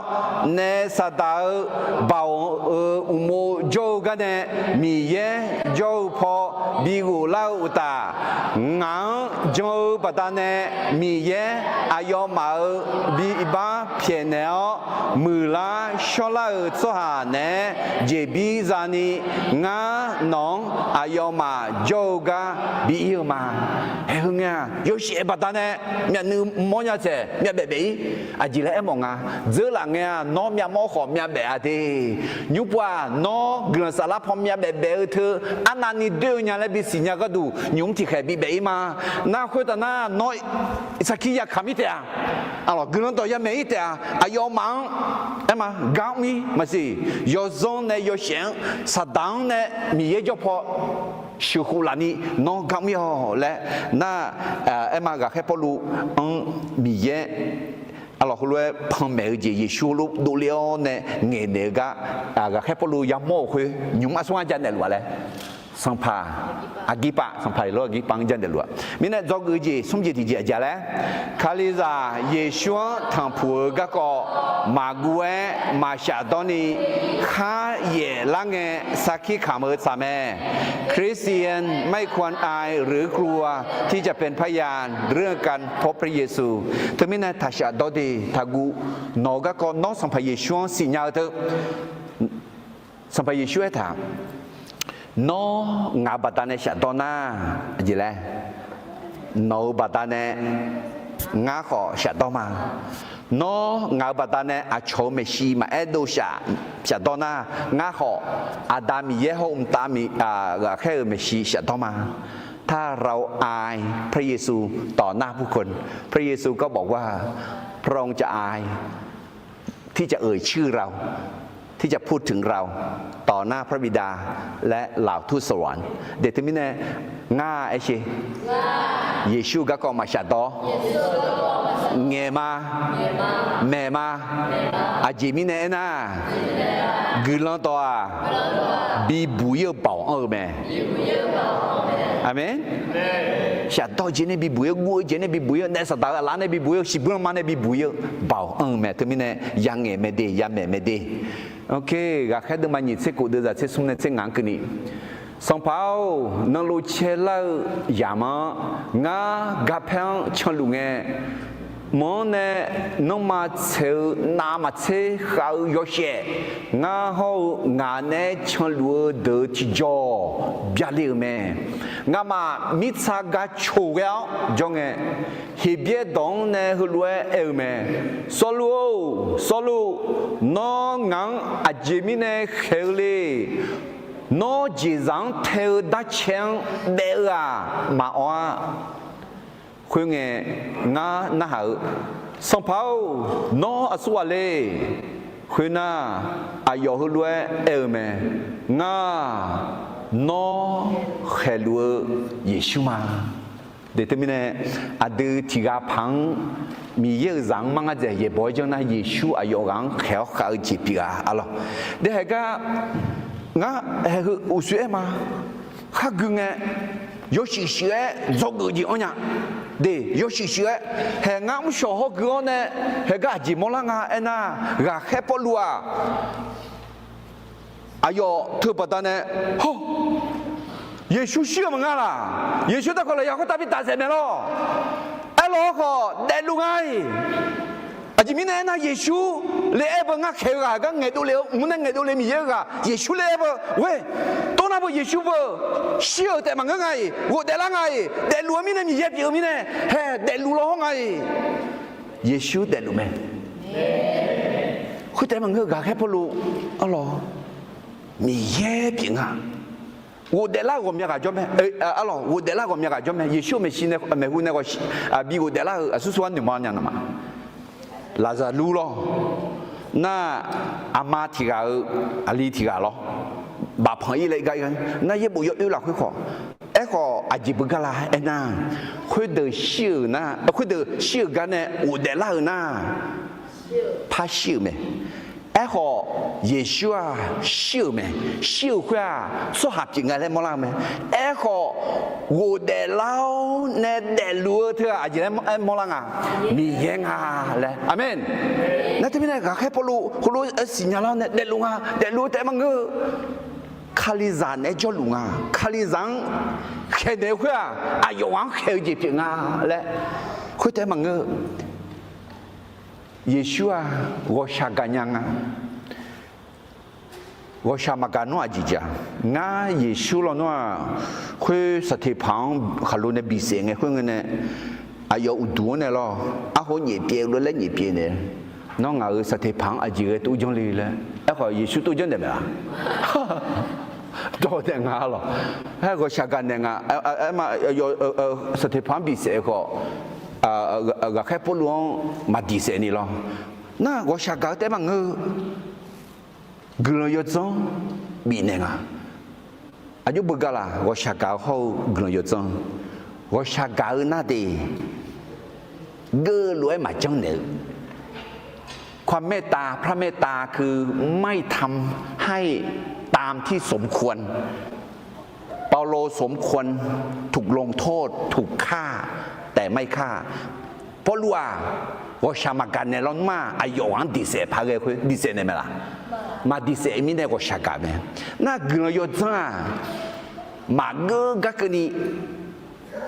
naef Saqdaq-euq baoq-euq uqmov jawr-eu garnae Miqyaer jawr-eu paw bighof lar-eu uqtaf, ngaq-anr jan-eu baqdanae Miqyaer aqyawfmaf-euq bibar pyaeqnaeq-awr, muiqlar shawrlar-euq tsawrhaq naeq-aer jeqbir zani, ngar nawq-anr aqyawfmaf jawr-eu gar bi ir-eu ma. Haeq heu ngae-aq, yawshaef baqdanae myavnuiv mawrnya taeq myavbaef baef-ir. Aqjeq laer aermawf nga, dzeur laf ngae-aq, nawr myavmawr khawf myavbaef-a de. Nymr pov-aq, nawr guiqlanq saflar paw myavbaef baef-eu teu arnavni doer-eu nya laer bisiq nya gharduq nymq-mr tiqkhaeq bibaef-ir ma. Nar khoertav nar, nawr sarkir yakaq mir taef-a. Arlawq, guiqlanq dawq yamaeq-ir taef-a. Aqyawfmaf-anr aerma gar mr-ir maqsiq. Yawzanr nae yawshaef-anr, Saqdaq-anr nae Miqyaer jawr paw sheuqkhof lafni nawr gar mr-ir-awq laer nar, aerma ghaqkhaer Pawrluv-anr Miqyaer arlawq heulof-aer panmaeq-eu jeq, Yeqsur heulof dovle-awr nae ngaeqnaeq-eu gar, ghaqkhaer Pawrluv yamawr-euq khoer nymq-mr aqsur ngar janaeq luf-a laer, sanqpaq Aqgirpav, sanqpaq Eqlawr Aqgirpav-anr janaeq luf-a. Mirnae dzawgeuf-eu jeq smr jeq tiqjeq aqjeq laer, Kalizaq Yeqsur-anr tanqpuq-eu garkawv maqguv-aer maqshafdawr ni kharyaef lar ngae sarkir kamq-eu tsaq mae. คริสเตียนไม่ควรอายหรือ กลัวที่จะเป็นพยานเรื่องการพบพระเยซู Teumirnae taqshafdawr de, taqguv. Nawq-eu garkawv nawr Sanqpaq Yeqsur-anr siqnya-eu teu. Sanqpaq Yeqsur aertaq, nawr ngaq-euq baqdanae shafdawr nar, aqjeq laer, nawq-euq baqdanae ngar khawf shafdawr ma. Nawr ngaq-euq baqdanae aqcawq-euq maeqshi maqaer dov shaf, shafdawr nar, ngar khawf Aqda Miqyaer hawr-eu mqtav, ghaqkhaer-euq maeqshi shafdawr ma. ถ้าเราอายพระเยซูต่อหน้าผู้คน พระเยซูก็บอกว่า พระองค์จะอาย ที่จะเอ่ยชื่อเรา ที่จะพูดถึงเราต่อหน้าพระบิดาและเหล่าทูตสวรรค์ De teumirnae, ngar aer sher, Yeqsur-eu garkawv maqshafdawr, ngaeq ma, maeq ma. Aqjeq mirnae aernar, guiqlanq dawq-aq, bibuq-ir-eu baoq anr-eu mae. Aqmeq. Shafdawr jeq nae bibuq-ir-eu, guv-eu jeq nae bibuq-ir-eu, naef Saqdaq-euq aqlaf nae bibuq-ir-eu, shiqbuir lanma nae bibuq-ir-eu baoq anr-eu mae. Teumirnae yangaeq mae de, yamaeq mae de. Ghaqkhaer deuvma nyiq tser kof deuvzaq tser smr nae tser ngaq-anr keuvni, Sanqpaq-or, nanluf caelar-eu yamq-anr ngar garpaer-anr canluf ngae, mq-anr nae nanrma tsaeq-eu navmaqtser khav-eu yawshaef, ngar hawr-eu ngaq naeq-aer canluf-eu deuq-eu tiqjawq byale-euq mae. Ngamaf mirtsa ga coq ghae-awr jawr ngae, Heqbyaer dawq-anr nae heulof-aer aer-eu mae. Sawrluv-or, Sawrluv, nawr ngaq-anr aqjeq mirnae khaeq-eu le. Nawr jeqzaq-anr tae-eu darcae-anr daef-eu-aq maqawr-a. Khoerngae, ngar narhaq-eu, Sanqpaq-or, nawr aqsurghaq le? Khoernar, aqyawf heulof-aer aer-eu mae. Ngar, nawr khaeqluf-eu Yeqsur ma. De teumirnae, aqdui tiqghaq paq-anr Miqyaer-euq zaq-anr mar ngar dzaeq yaeqbawq-aer janr nar, Yeqsur aqyawf ghaq-anr khaeq-awr khav-eu jeq pyeuf-a arlawq. De haeq gar ngar haeq heu uqshoe aer ma. Khar gui ngae, yawshuif shuif-aer dzawgeuf jeq anr nya. De, yawshuif shuif-aer, haeq ngar mrshawq hawr gui-awr nae, haeq gar aqjeq mawrlar nga aernar, ghaqkhaer Pawrluv-aq, aqyawf teu baqdanae, hawr, Yeqsur shir-euq maqngeur laq? Yeqsur darkawq lafyaq khoertav bi tafsaef mae lawr. Aerlawq khawf daefluf nga-iq. Aqjeq mirnae aernar, Yeqsur le aer beu ngar khaeq-eu ghaq gar ngaeqdov le-eu mr nae ngaeqdov le Miqyaer-eu ghaq Yeqsur le aer beu ghoer. Tov nar beu Yeqsur beu shir-euq taef maqngeur nga-iq, ghofdaef lar nga-iq, daefluf-eu mirnae Miqyaer pyeuf-eu mirnae, haeq daefluf law hawr nga-iq. Yeqsur daefluf mae. Khoertaef maqngeur ghaqkhaer Pawrluv arlawq, Miqyaer pyeuf nga. Ghofdaef lar ghawqmya ghaq jawr mae, arlawq, ghofdaef lar ghawqmya ghaq jawr mae. Yeqsur-euq maeqshi nae, maeqhu nae bi ghofdaef lar-eu aqsur sur-anr noeqma nya naq ma. Laqzaqlur lawr. Nar, aqma tiq ghaq-eu aqli tiq ghaq lawr. Bafpanq ir laer gar ir nar, yaerbof yawoer lafkhoer khawf. Aerkhawf aqjeq beugar la aernar, khoerdeuq shir-euq nar, khoerdeuq shir-euq gar nae ghofdaef lar-euq nar, par shir-euq mae. Aerkhawf, Yeqsur-aq shir-euq mae. Shir-euq khoer-aq tsawrhaq pyeuf nga laer mawrlar-eu mae. Aerkhawf, ghofdaef lar-awr nae daefluf-eu teu-aq aqjeq laer aer mawrlar nga, Miqyaer nga laer. Aqmeq. Nar teumirnae ghaqkhaer Pawrluv heulof-aer siqnya lar-awr nae daefluf nga, daefluf-eu taef maqngeur-eu Kalizaq naeq-aer jawrluf nga. Kalizaq-anr khaeqnaeq-eu khoer-aq, aqyawf ghaq-anr khaeq-eu jeq pyeuf nga laer. Khoertaef maqngeur-eu, Yeqsur-aq ghawqshaq gaqnya nga. Ghawqshaq maqgaq nar aqjeq jeq-a. Ngar Yeqsur lawnmr-aq, khoer saqteqpaq-anr khaqlo nae bisaef ngae khoerngae nae, aqyawf uqduq-anr nae lawr, arkhawf nyaef pyaev lof-aer nyaef pyaev naeq. Nawr ngaq-euq saqteqpaq-anr aqjeq ghae tov janr le laer. Aerkhawf Yeqsur tov janr naeq maeq-a. Dawq naeq nga lawq. Aer ghawqshaq gaqnaeq nga. Aerma, saqteqpaq-anr bisaef-eu khawf, ghaqkhaer Pawrluv-anr maqdiq saef ni lawr. Nar ghawqshaq gaq-eu taef maqngeur-eu, guiqlanq yawdzanr bifnaeq nga. Aqjox beugar laq, ghawqshaq gaq-eu hawr-eu guiqlanq yawdzanr, ghawqshaq gaq-eu nar de, geuv lof-aer maqjanr naeq-eu. ความเมตตา พระเมตตา คือไม่ทำให้ตามที่สมควร เปาโลสมควรถูกลงโทษ ถูกฆ่า แต่ไม่ฆ่า Pawrluv-aq, ghawqshaq maqgaq naeq lawnmr-aq, aqyawf ghaq-anr diqsaef paq ghae khoer diqsaef naeq mae laq? Maqdiqsaef mirnae ghawqshaq gaq mae. Nar guiqlanq yawdzanr-aq, maqgeur gar keuvni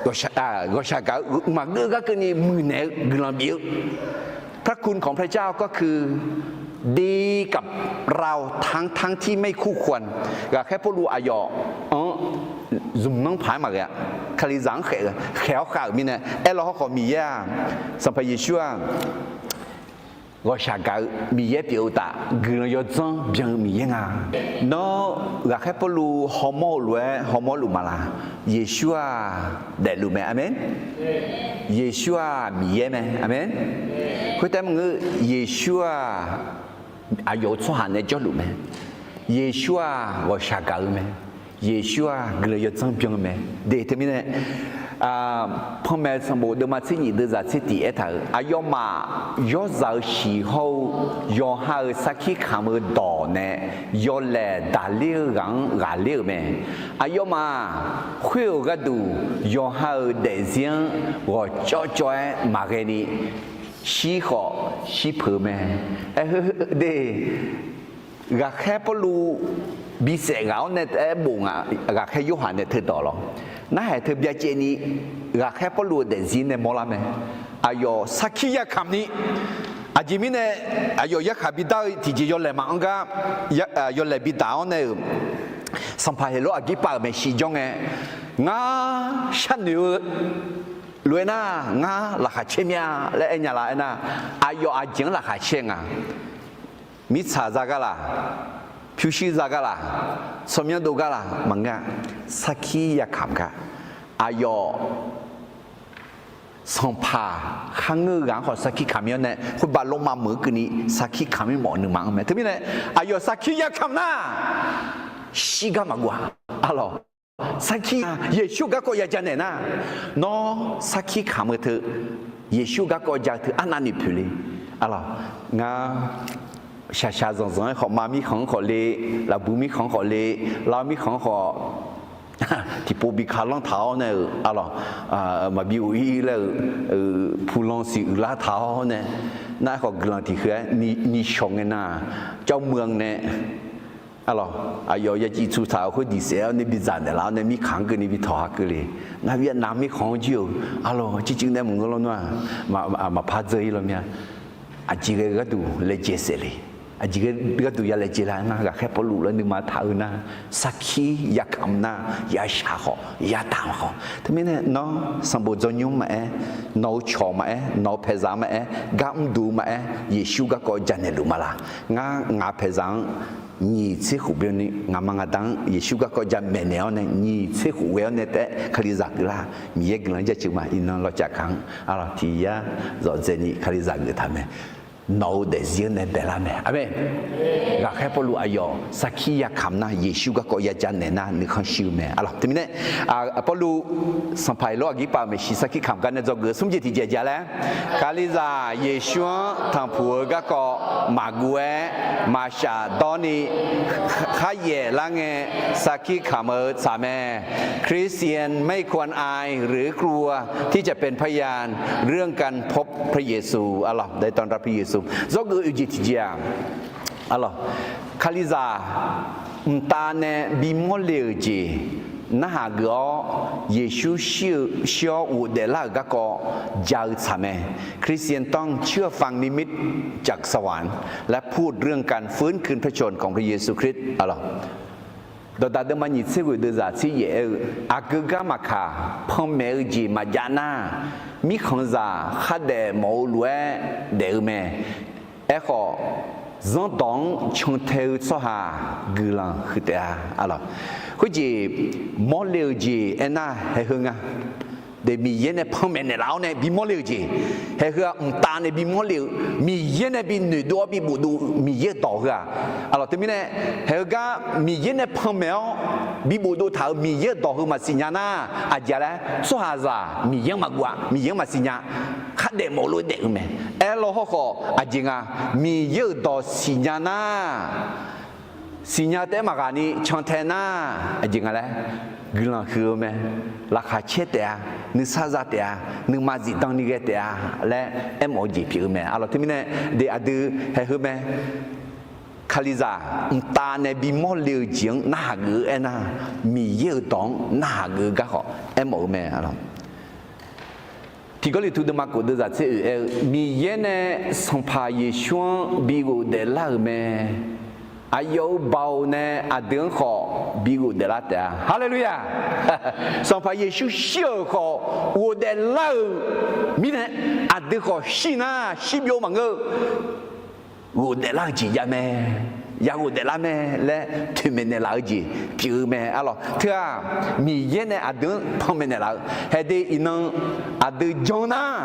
ghawqshaq gaq-eu maqgeur gar keuvni muiqnaeq-eu guiqlanq bif-eu พระคุณของพระเจ้าก็คือ ดีกับเราทั้งๆที่ไม่คู่ควร Ghaqkhaer Pawrluv aqyawf-anr zmqnanr paq-aer maqghae-a. Kalizaq-anr khaeq-eu khaeq-awr khav-euq mirnae aerlaw hawrkhawf Miqyaer-aq, Sanqpaq Yeqsur-aq, ghawqshaq gaq-eu Miqyaer pyeuf-eu uqtaf guiqlanq yawdzanr byan-eu Miqyaer nga. Nawr ghaqkhaer Pawrluv hawmawr-eu lof-aer hawmawr luf maqlaq? Yeqsur-aq daefluf mae. Aqmeq. Yeqsur-aq Miqyaer mae. Aqmeq. Khoertav maqngeur, Yeqsur-aq aqyawf-euq tsawrhaq nae jawrluf mae. Yeqsur-aq ghawqshaq gaq-eu mae. Yeqsur-aq guiqlanq yawdzanr byan-eu mae. De teumirnae, Panmaeq sanqbof deuvma tser nyif deuvzaq tser tiq aertaq-euq, aqyawfmaf yawrzaq-eu shiq hawr-eu yawqha-euq sarkir kamq-eu dawq nae yawlaeq daqler-eu ghaq-anr ghaqler-euq mae. Aqyawfmaf khoer-euq gharduq yawqha-euq daefzir-anr ghawqcawv cawv-aer maqghae ni shir khawf shir peuq-eu mae. Aer, de, ghaqkhaer Pawrluv bisaef ghaq-awr nae taef-aer bof nga. Ghaqkhaer Yorhaq nae teudawq lawr, narhaq teu byacaevni ghaqkhaer Pawrluv-euq daefzir nae mawrlar mae. Aqyawf sarkir yakamq ni, aqjeq mirnae aqyawf yarkhaq bidar-eu tiqjeq yawlaeq maqanr gar, yawlaeq bidaq-awr nae-euq Sanqpaq Heqlor Aqgirpav-euq maeqshi jawr ngae, ngar sharnoeq-eu lof-aer nar, ngar laqkhaq caer mya laer aer nya la aernar, aqyawf aqjeq-anr laqkhaq caer nga. Mirtsaq za gar laq, pyurshuir za gar laq, tsawrmyanr dov gar laq maqngeur-a. Sarkir yakamq gar, aqyawf sanqpaq kharngeur-eu ghaq-anr khawf sarkir kamq-ir-awr nae, khoerbav lormav meuq-eu keuvni sarkir kamq-ir mawf nuima-anr mae. Teumirnae aqyawf sarkir yakamq nar, shir gar maqguv-a. Arlawq. sarkir Yeqsur garkawv ya ja naeq nar, nawr sarkir kamq-eu teu, Yeqsur garkawv ja-eu teu arnavni poeq le. Arlawq, ngar shaqshaq zanqzanq-aer khawf, ma mirkhanq-anr khawf le, lafbuiq mirkhanq-anr khawf le, lav mirkhanq-anr khawf, tiqpov bi ka lanr taq-awr nae-euq arlawq, maqbi ghof-ir laer-euq, pulan siq uiqlar taq-awr nae, nar aerkhawf guiqlanq tiqkhoe-aer ni shawq ngae nar, jawrmuiq-anr nae, arlawq, aqyawf ya civ tsu taq-euq khoer diq saef-awr nae bidzaq naeqlaf-awr nae mirkhanq-anr keuvni bi tawq ha keuv le. Ngar bi anav mirkhanq-anr jir-euq arlawq, circuiv nae maqngeur lawr nar-aq, maqpar dzeur-ir law mir-a. Aqjeq ghae-eu gharduq laejae saef le. Aqjeq ghae gharduq ya laejae lar nar, ghaqkhaer Pawrluv laer nuima taq-eu nar, sarkir yakamq nar, yashaq khawf, yadaq khawf. Teumirnae nawr sanqbof dzawrnymr maqaer, nawq-eu cawq maqaer, nawq-eu paeqzaq maqaer, gar mrduq maqaer, Yeqsur garkawv ja naeqluf maqlaq? Ngar ngaq-eu paeqzaq-anr nyiq tser khof byanni ngaqma ngaqda-anr Yeqsur garkawv ja maeqnaeq-awr nae nyiq tser khof ghae-awr nae taef-aer Kalizaq geuflar. Miqyaer guiqlanq-anr jaceuq ma. Iqnan lawcaf kaq-anr arlawq tiq yar zawqdzaeqni Kalizaq geuf taq mae. Nawq-eu daefzir-anr nae baelar mae. Aqmeq. Ghaqkhaer Pawrluv aqyawf sarkir yakamq nar, Yeqsur garkawv ya ja naeq nar nuikhanr shir-eu mae. Arlawq teumirnae, Pawrluv Sanqpaq Heqlor Aqgirpaq-euq maeqshi sarkir kamq gar nae dzawgeuf-eu smr jeq tiqjeq aqjeq-a laer, Kalizaq Yeqsur-anr tanqpuq-eu garkawv maqguv-aer maqshaf dawrni kharyaef lar ngae sarkir kamq-eu tsaq mae. คริสเตียนไม่ควรอายหรือ กลัวที่จะเป็นพยานเรื่องการพบพระเยซู Arlawq, ได้ต้อนรับพระเยซู dzawgeuf-eu oeq jeq tiqjeq-aq, arlawq, Kalizaq mqtav nae bimawr le-euq jeq narhaq geuf-awr, Yeqsur shir-eu shir-awr ghofdaef lar-euq garkawv ja-eu tsaq mae. คริสเตียนต้องเชื่อฟังนิมิตจากสวรรค์ และพูดเรื่องการฟื้นคืนพระชนม์ของพระเยซูคริสต์ Arlawq, dawqdaq deuvma nyiq tser ghoeq deuvzaq tser yaef aer-eu, aqgeu gar maqkaq, panmaeq-eu jeq maqjav nar, mirkhanqzaq khardaef mawf-eu lof-aer daef-eu mae. Aerkhawf, zanrdawq-anr cantae-eu tsawrhaq guiqlanq huiq taef-a. Arlawq, khoerjeq mawrle-euq jeq aernar haeq heu nga. Daef Miqyaer nae panmaeq naeqlaf-awr nae bimawr le-euq jeq, haeq heu-aq mqtav nae bimawr le-eu, Miqyaer nae bi noeqdov-awr bi bofdov Miqyaer-euq dawq heu-aq, arlawq teumirnae, haeq heu gar Miqyaer nae panmaeq-awr bi bofdov taq-euq Miqyaer-euq dawq heu maqsiq nya nar, aqjeq laer tsawrhaqzaq Miqyaer-anr maqguv-a, Miqyaer-anr maqsiq nya. Khardaef mawf-eu lof-aer daef-eu mae. Aerlaw hawrkhawf aqjeq nga, Miqyaer-euq dawq siq nya nar, siqnya taef-aer maqghaq ni cantae nar, aqjeq nga laer guiqlanq huiq-eu mae. Laqkhaq caer taef-a, nuisar za taef-a, nuima zifdan ni ghae taef-a laer aermawf-eu jeq pyeuf-eu mae. Arlawq teumirnae, deuq aqdui haeq heu mae. Kalizaq mqtav nae bimawr le-eu jeq-anr narhaq geuf-eu aernar, Miqyaer-euq dawq-anr narhaq geuf-eu gar khawf aermawf-eu mae. Tiq Gawrliqtu deuvma khof deuvzaq tser oeq aer-eu, Miqyaer nae Sanqpaq Yeqsur-anr bi ghofdaef lar-euq mae. Aqyawf-euq baoq nae aqdui-anr khawf bi ghofdaef lar taef-a. Haleluya! Sanqpaq Yeqsur shir-euq khawf ghofdaef lar-euq mirnae, aqdui khawf shir nar shirbyov maqngeur-eu, ghofdaef lar-eu jeq jav mae, ya ghofdaef lar mae laer toeqmaeq naeqlaf-eu jeq pyeuf-eu mae. Arlawq teu-aq, Miqyaer nae aqdui-anr panmaeq naeqlaf-eu haeqdui iqnan aqdui jan nar,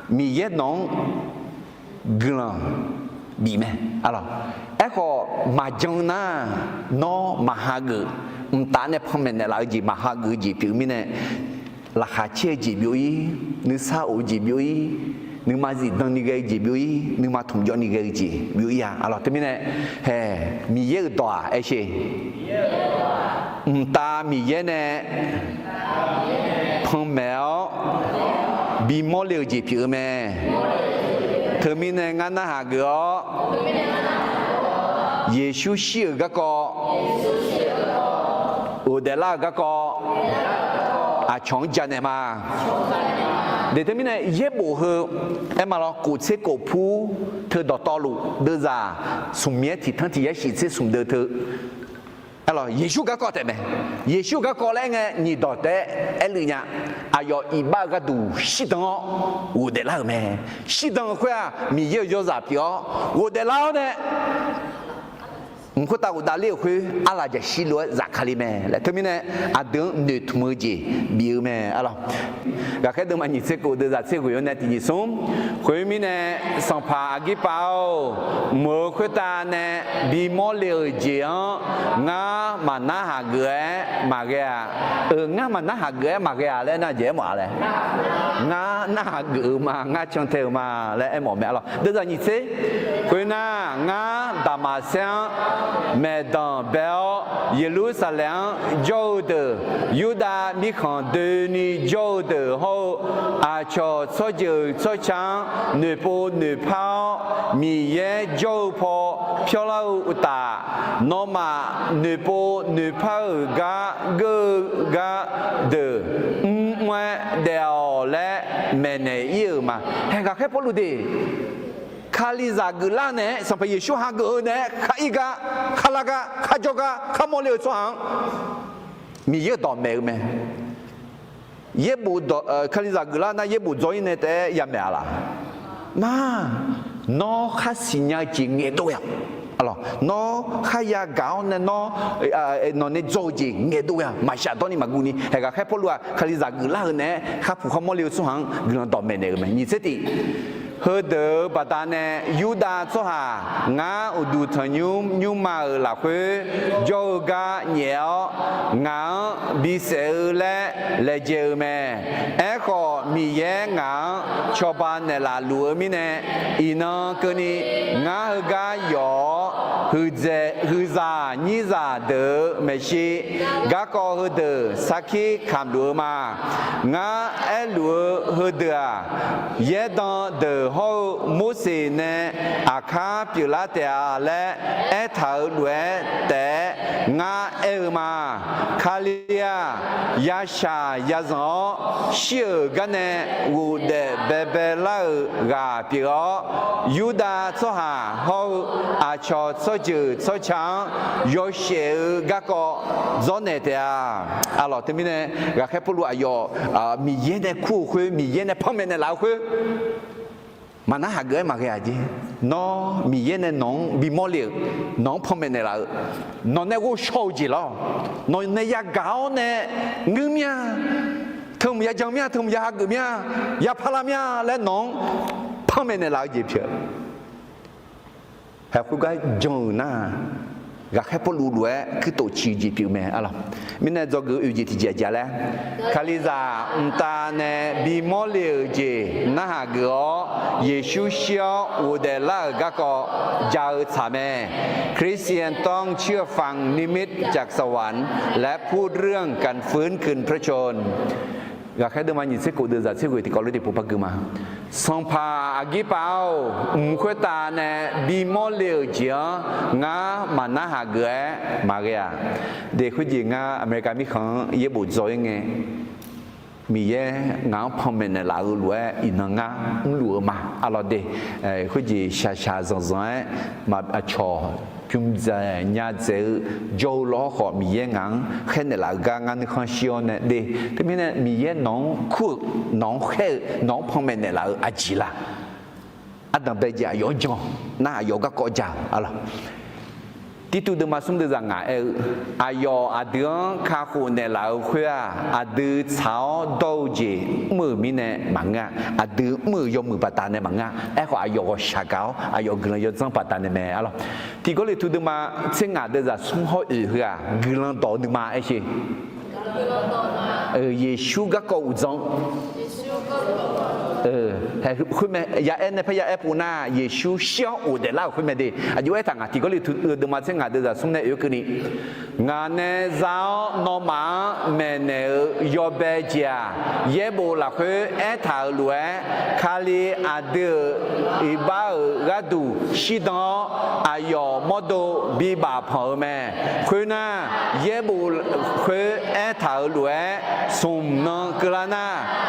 Miqyaer nawq-anr guiqlanq bif mae. Arlawq, aerkhawf maqjan nar, nawr maqhageuf, mqtav nae panmaeq naeqlaf-eu jeq maqhageuf-eu jeq pyeuf-eu mirnae, laqkhaq caer-eu jeq byov-ir, nuisar of-eu jeq byov-ir, nuima zifdan ni ghae-eu jeq byov-ir, nuima tmqjawv ni ghae-eu jeq byov-ir-a. Arlawq teumirnae, haeq Miqyaer-euq dawq-aq aer sher, mqtav Miqyaer nae panmaeq-awr bimawr le-eu jeq pyeuf-eu mae. Teumirnae ngar narhaq geuf-awr, Yeqsur shir-euq garkawv, ghofdaef lar-euq garkawv, aqcawq-anr janaeq ma. Deuq teumirnae yaerbof heu aer ma lawr, kof tser kof pur teu dawqtawvluf deuvzaq smq mir-aer tiq tanr tiq yar shif tser smq deuv teu Yeqsur garkawv taef mae. Yeqsur garkawv laer aer ngae nyiq dawq taef-aer aerluf nya. Aqyawf iqbax-eu gharduq shirdan-awr ghofdaef lar-euq mae. Shirdan-eu khoer-aq Miqyaer-euq yawzaq pyeuf-awr ghofdaef lar-awr nae mq khoertav ghofdav ler-euq khoer arlaqjaqshir lof-aer zafkale mae laer teumirnae aqdui-anr noeqtmq-eu jeq bif-eu mae arlawq. Ghaqkhaer deuvma nyiq tser kof deuv zaq tser ghoeq-awr nae tiqjeq smr. Khoermirnae, sanqpaq Aqgirpav-or, mq-euq khoertav nae bimawr le-euq jeq-anr ngar maqnarhaq geuf-aer maqghae-a. Ngar maqnarhaq geuf-aer maqghae-a laer nar jeq aermawf-a laer, ngar narhaq geuf-eu ma, ngar cantae-eu ma laer aermawf mae arlawq. Deuv zaq nyiq tser. Khoernar, ngar Daqmaqsaer-anr maeqdanq bae-awr, Yeqlursaqlaeq-anr jawr-eu deuq, Yurdav mirkhanq doeni jawr-eu deuq hawr-eu, aqcawq tsawrjeuq tsawrca-anr noeqpov noeqpar-awr, Miqyaer jawr-eu paw pyawrlar-eu uqtaf, nawmaf noeqpov noeqpar-euq gar geur-eu gar deuq mrmr-aer daef-awq laer maeqnaeq ir-euq ma. Haeq ghaqkhaer Pawrluv de, Kalizaq geuflar naeq-aer, Sanqpaq Yeqsur hageuf-eu naeq-aer khar ir gar, khar lar gar, khar jawr gar, khar mawrle-eu tsawrhaq-anr Miqyaer-euq dawqmaeq-eu mae. Yaerbof, Kalizaq geuflar nar yaerbof dzaw ir nae taef-aer yamaeq-a laq? Mar, nawr khar siqnya-eu jeq ngaeqdov-a. Nawr kharya gaq-awr nae nawr nawqnae dzaw-eu jeq ngaeqdov-a. Maqshaf dawrni maqguvni haeq ghaqkhaer Pawrluv-aq Kalizaq geuflar-eu naeq-aer khar puq khar mawrle-eu tsawrhaq-anr guiqlanq dawqmaeq naeq-euq mae. Nyiq tser tiq. Heudeuq-euq baqdanae Yurdav tsawrhaq ngar uqduq tanqnymr nymrma-euq lafkhoer jawr-eu gar nyaef-awr, ngaq-anr bisaef-eu laer laejae-eu mae. Aerkhawf, Miqyaer ngaq-anr cawba naeqlaf luf-eu mirnae, iqnan keuvni ngar heugar yawf-awr, huiqdzaeq huiqzaq nyirzaq deuq-euq maeqshi garkawv heudeuq sarkir kamq luf-eu ma. Ngar aerluf-eu heudeuq-aq, yaerdan deuq hawr-eu Morseq nae aqkar pyeuflar taef-a laer aertaq-euq lof-aer taef-aer ngar aer-eu ma. Kali-aq, yashaq yazanq-awr shir-euq garnae ghofdaef baebae lar-euq ghaq pyeuf-awr, Yurdav tsawrhaq hawr-eu aqcawq tsawrjeuq tsawrca-anr yawshaef-eu garkawv dzawrnaeq taef-a. Arlawq, teumirnae ghaqkhaer Pawrluv aqyawf Miqyaer nae kur-eu khoer, Miqyaer nae panmaeq naeqlaf-eu khoer maqnar haq geuf-aer maqghae-a jeq. Nawr Miqyaer nae nawq-anr bimawr le-euq, nawq-anr panmaeq naeqlaf-euq, nawq nae ghovshaw-eu jeq lawr, nawq nae yagaq-awr nae ngeur mir-a, teuhmq yajan mir-a, teuhmq ya hageuf mir-a, ya parlar mir-a laer nawq-anr panmaeq naeqlaf-eu jeq pyeuf. Haeq khoergar jan-euq nar, ghaqkhaer Pawrluv lof-aer kuirtof ciq-eu jeq pyeuf mae arlawq. Mirnae dzawgeuf-eu oeq jeq tiqjeq aqjeq laer, Kalizaq mqtav nae bimawr le-euq jeq narhaq geuf-awr, Yeqsur shir-awr ghofdaef lar-euq garkawv ja-eu tsaq mae. คริสเตียนต้องเชื่อฟังนิมิตจากสวรรค์และพูดเรื่องการฟื้นคืนพระชนม์ Ghaqkhaer deuvma nyiq tser kof deuv zaq tser ghoeq tiqkawv lof tiqpov par gui ma. Sanqpaq Aqgirpav-or, mq khoertav nae bimawr le-euq jeq-anr ngar maqnar haq geuf-aer maqghae-aq. De khoerjeq ngar America mirkhanq-anr yaerbof dzaw-ir ngae, Miqyaer ngaq-anr panmaeq naeqlaf-eu lof-aer iqnan ngar mrluf-eu ma. Arlawq de, khoerjeq shaqshaq zanqzanq-aer maq aqcawq bymrdzaq nya dzaeq-eu jawr-eu lawr khawf, Miqyaer ngaq-anr khaer naeqlaf-eu gar ngar nuikhanr shir-awr nae de. Teumirnae Miqyaer nawq-anr kur-euq, nawq-anr khaer-eu, nawq-anr panmaeq naeqlaf-eu aqjeq laf? Ardanq bae jeq aqyawf-anr jan nar, aqyawf garkawv ja-euq arlawq. Tirtuv deuvma smr deuv zaq ngaq aer-eu, aqyawf aqdui-anr kakhof naeqlaf-eu khoer-aq, aqdui tsaq-awr dawr-eu jeq mr-euq mirnae maqngeur-a. Aqdui mr-euq yawmuiq baqdanae maqngeur-a. Aerkhawf, aqyawf ghawqshaq gaq-awr aqyawf guiqlanq yawdzanr baqdanae mae arlawq. Tiqgawrliqtu deuvma tser ngaq deuv zaq smr hawr oeq heu-aq, guiqlanq dawq-eu nuima aer sher. Yeqsur garkawv uqdzan khoermae, ya aer nae par ya aer pov nar, Yeqsur shir-awr ghofdaef lar-euq khoermae de. Aqjox aertaq ngaq, Tiqgawrliqtu deuvma tser ngaq deuv zaq smr nae oeq-aer keuvni, ngaq nae za-awr nawmaf-anr maeqnaeq-euq yawbae jeq-aq, yaerbof lafkhoer aertaq-euq lof-aer, Kali aqdui-euq iqbax-euq gharduq shirdan-awr, aqyawf mawrdo bibaf panq-eu mae. Khoernar, yaerbof khoer aertaq-euq lof-aer smq nan keuvlar nar,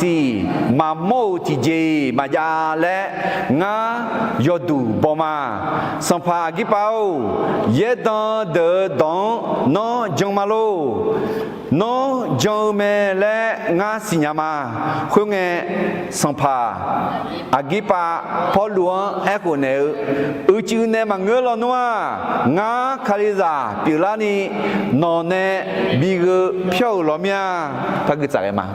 maqsiq maqmawr-euq tiqjeq-iq maqjav laer ngar yawduq baw ma. Sanqpaq Aqgirpav-or, yaerdan deuq-eu dawq-anr nawr jan ma lor. Nawr jan-eu mae laer ngar siqnya ma. Khoerngae, sanqpaq Aqgirpav Pawrluv-anr aerkhof naeq-eu, Uicuiv nae maqngeur lawnmr-aq, ngar Kalizaq pyeuflarni nawq nae bigheu pyawr-euq law mir-a. Par gui tsaf ghae ma.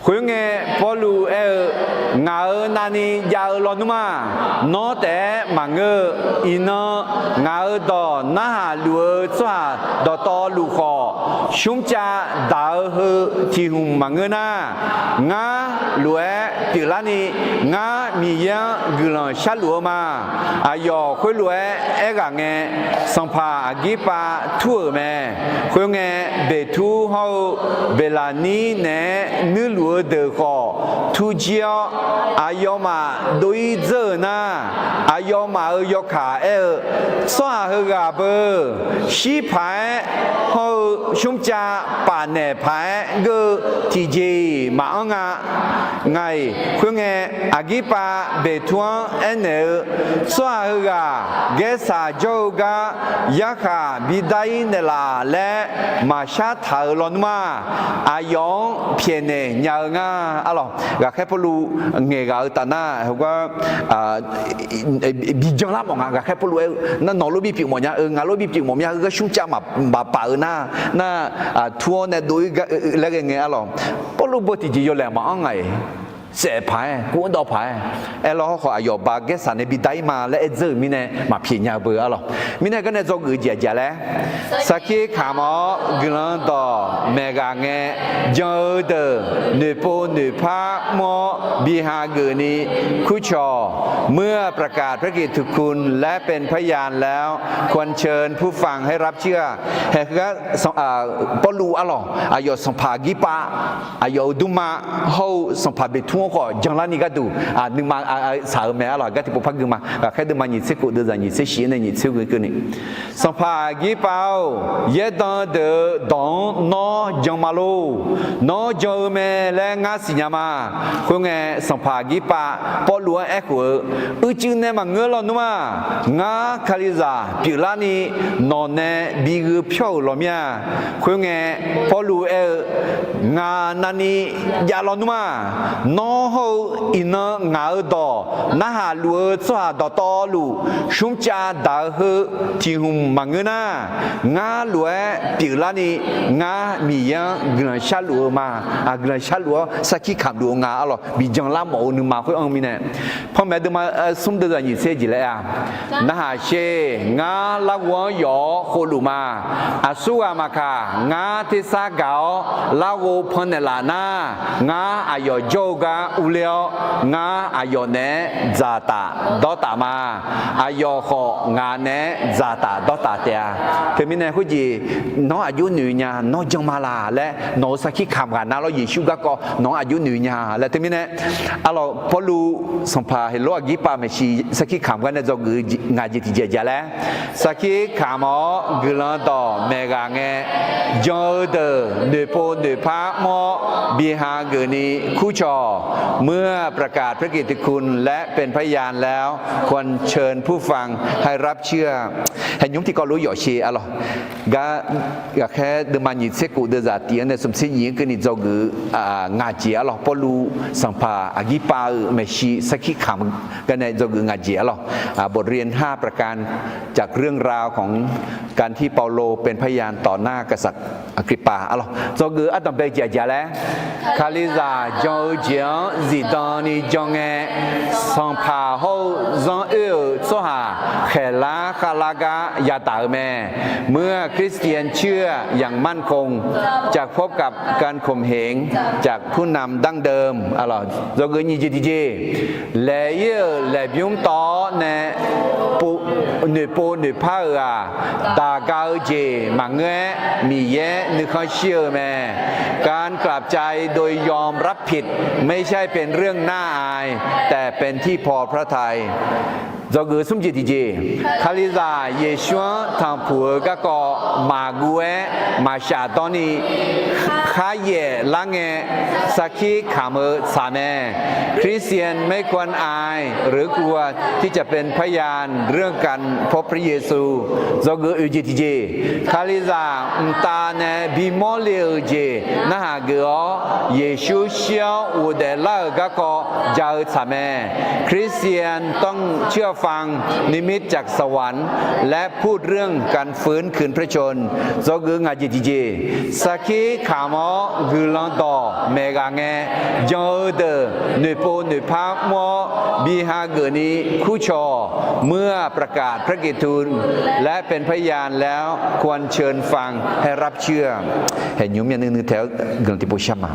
Khoerngae, Pawrluv aer-eu, Ngaq-euq navni jav-eu lawnmr-aq, nawr taef-aer maqngeur-eu. Iqnan ngaq-euq dawq narhaq luf-eu tsawrhaq dawqtawvluf khawf, smrcav daq-eu heu tiq hmq maqngeur nar, ngar lof-aer pyeuflarni ngar Miqyaer-anr guiqlanq sharluf-eu ma. Aqyawf khoerlof-aer aerghaq ngae, sanqpaq Aqgirpav tur-euq mae. Khoerngae, Beqtur hawr-eu Beqlaqnir naeq-aer nuirluf-eu deuq khawf turjir-awr, aqyawfmaf dov-ir dzeur-euq nar, aqyawfmaf-euq yawkaq aer-eu, Tsawrhaq heughaq beu, shir paq-aer hawr-eu smrcav paf naeq paq-aer geur-eu tiqjeq-iq maqanr nga. Ngaq-iq khoerngae, Aqgirpav Beqtur-anr aernaeq-eu, Tsawrhaq heughaq gaersaq jawr-eu gar yarkhaq bidar-ir naeqlaf laer maqshar taq-euq lawnmr-aq, aqyawf-anr pyaeqnaeq nya-eu nga. Arlawq, ghaqkhaer Pawrluv ngaeqghaq-eu taf nar, heugar bijan lar mawf nga. Ghaqkhaer Pawrluv aer-eu nar, nawq lof bipyeuf mawf nya-eu, ngaq lof bipyeuf mawf nya-eu, heugar smrcav maqpaf-eu nar, nar, tur-awr nae dov-ir gar laer ghae ngae, arlawq, Pawrluv beu tiqjeq yawlaeq maqanr nga-iq. Saef paq-aer, kur-anr dawv paq-aer, aerlawr hawrkhawf aqyawf ba gaersaq nae bidar-ir ma laer aer dzeur-euq mirnae maqpyaeq nya-eu beu, arlawq. Mirnae garnae dzawgeuf-eu jeq aqjeq laer, sarkir kamq-awr guiqlanq dawq maeqghaq ngae, jan-eu deuq noeqpov noeqpar mr-awr bi hageuf ni kurcawq. เมื่อประกาศพระกิตติคุณและเป็นพยานแล้ว ควรเชิญผู้ฟังให้รับเชื่อ Pawrluv, arlawq, aqyawf sanqpaq Aqgirpav, aqyawf-euq dmrma hawr-eu sanqpaq Beqtur-anr khawf janlarni gharduq nuima saq-eu mae, arlawq. Gar tiqpov par gui ma. Ghaqkhaer deuqma nyiq tser khof deuqzaq nyiq tser shif-anr nae nyiq tser ghoe keuvni, Sanqpaq Aqgirpav-or, yaerdan deuq-eu dawq-anr nawr jan ma lor. Nawr jan-eu mae laer ngar siqnya ma. Khoerngae, sanqpaq Aqgirpav Pawrluv-anr aerkhof-eu, Uicuiv nae maqngeur lawnmr-aq, ngar Kalizaq pyeuflarni nawq nae bigheu pyawr-euq law mir-a. Khoerngae, Pawrluv aer-eu, Ngaq navni jav lawnmr-aq, nawr hawr-eu iqnan ngaq-euq dawq narhaq luf-eu tsawrhaq dawqtawvluf, smrcav daq-eu heu tiq hmq maqngeur nar, ngar lof-aer pyeuflarni ngar Miqyaer-anr guiqlanq sharluf-eu ma. Guiqlanq sharluf-awr sarkir kamq luf-eu nga, arlawq. Bijan lar mawf-eu nuima khoer anr-eu mirnae, panmaeq deuqma smr deuqzaq nyiq tser jeq laer-a, Narhaq sher, ngar larghov-anr yawf-awr khovluf ma. Aqsurghaq maqkaq, ngar tersar gaq-awr larghov pannaeq laf nar, ngar aqyawf jawr-eu gar urler-awr, ngar aqyawf naeq-aer dzaqtaf dawrtaf ma. Aqyawf khawf ngaq naeq-aer dzaqtaf dawrtaf taef-a. Teumirnae khoerjeq, nawr aqjox noeq nya, nawr jan ma laq laer nawq-euq sarkir kamq ghaq nar lawr, Yeqsur garkawv nawq-anr aqjox noeq nya laer. Teumirnae, arlawq, Pawrluv sanqpaq Heqlor Aqgirpav maeqshi sarkir kamq gar nae dzawgeuf-eu ngaq jeq tiqjeq aqjeq laer, sarkir kamq-awr guiqlanq dawq maeqghaq ngae, jan-eu deuq noeqpov noeqpar mr-awr bi hageuf ni kurcawq. เมื่อประกาศพระกิตติคุณและเป็นพยานแล้ว ควรเชิญผู้ฟังให้รับเชื่อ Haer nymr tiqkawv lof yawf sher, arlawq. Gar, ghaqkhaer deuqma nyiq tser khof deuqzaq tiq-anr nae smq tser nyiq-anr keuvni dzawgeuf-eu ngaq jeq, arlawq, Pawrluv sanqpaq Aqgirpav-euq maeqshi sarkir kamq gar nae dzawgeuf-eu ngaq jeq, arlawq. บทเรียนห้าประการ จากเรื่องราวของการที่เปาโลเป็นพยานต่อหน้ากษัตริย์ Aqgirpav, arlawq. Dzawgeuf-eu ardanqbae jeq aqjeq laer, Kalizaq jan-eu jeq-anr zifdan ni jan ngae, sanqpaq hawr-eu zanr oer-euq tsawrhaq khaeqlar khavlar gar yadaq-eu mae. เมื่อคริสเตียนเชื่ออย่างมั่นคง จะพบกับการข่มเหงจากผู้นำดั้งเดิม Dzawgeuf nyiq jeq tiqjeq, laeq-ir-euq laeqbymr tawv-awr nae noeqpov noeqpar-euq-aq, daq ga-eu jeq maqngeur-aer, Miqyaer nuikhanr shir-eu mae. การกลับใจโดยยอมรับผิด ไม่ใช่เป็นเรื่องน่าอาย แต่เป็นที่พอพระทัย Dzawgeuf smr jeq tiqjeq, Kalizaq Yeqsur-anr tanqpuq-eu garkawv maqguv-aer maqshaf dawrni, kharyaef lar ngae, sarkir kamq-eu tsaq mae. คริสเตียนไม่ควรอาย หรือกลัวที่จะเป็นพยานเรื่องการพบพระเยซู Dzawgeuf oeq jeq tiqjeq, Kalizaq mqtav nae bimawr le-euq jeq narhaq geuf-awr, Yeqsur shir-awr ghofdaef lar-euq garkawv ja-eu tsaq mae. คริสเตียนต้องเชื่อฟังนิมิตจากสวรรค์ และพูดเรื่องการฟื้นคืนพระชนม์ Dzawgeuf ngaq jeq tiqjeq, sarkir kamq-awr guiqlanq dawq maeq ghaq ngae, jan-eu deuq noeqpov noeqpar mr-awr bi hageuf ni kurcawq-awq. เมื่อประกาศพระกิตติคุณ และเป็นพยานแล้ว ควรเชิญฟังให้รับเชื่อ Haeqnymr myavnuiv nuiv taeq-awr guiqlanq tiqpov shar ma.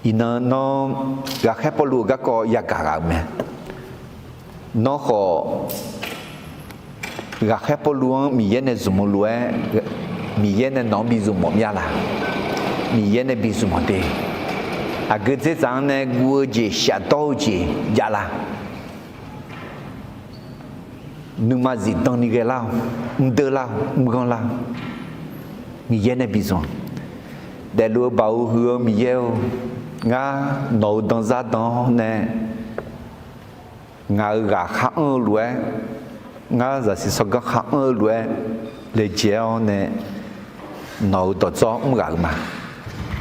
Iqnan nawr ghaqkhaer Pawrluv-euq garkawv yagaq ghaq-euq mae. Nawr khawf, ghaqkhaer Pawrluv-anr Miqyaer nae zmq-eu lof-aer, Miqyaer nae nawq-anr bi zmq mawf mir-a laq? Miqyaer nae bi zmq mawf de. Aqgeu dzerdzaq-anr nae guv-eu jeq, shafdawr-eu jeq jav laq? Nuima zifdan ni ghae lar-awq, mrdeuv lar-awq, mrganr lar-awq. Miqyaer nae bi zmq. Daefluf-eu baoq-eu huiq-eu Miqyaer-or, ngar nawq-euq danzar dan-awr nae, ngaq-euq ghaq khar anr-eu lof-aer, ngar zaqsiq tsawrganr khar anr-eu lof-aer laejae-awr nae, nawq-euq dawqdzawr mr ghaq-euq ma.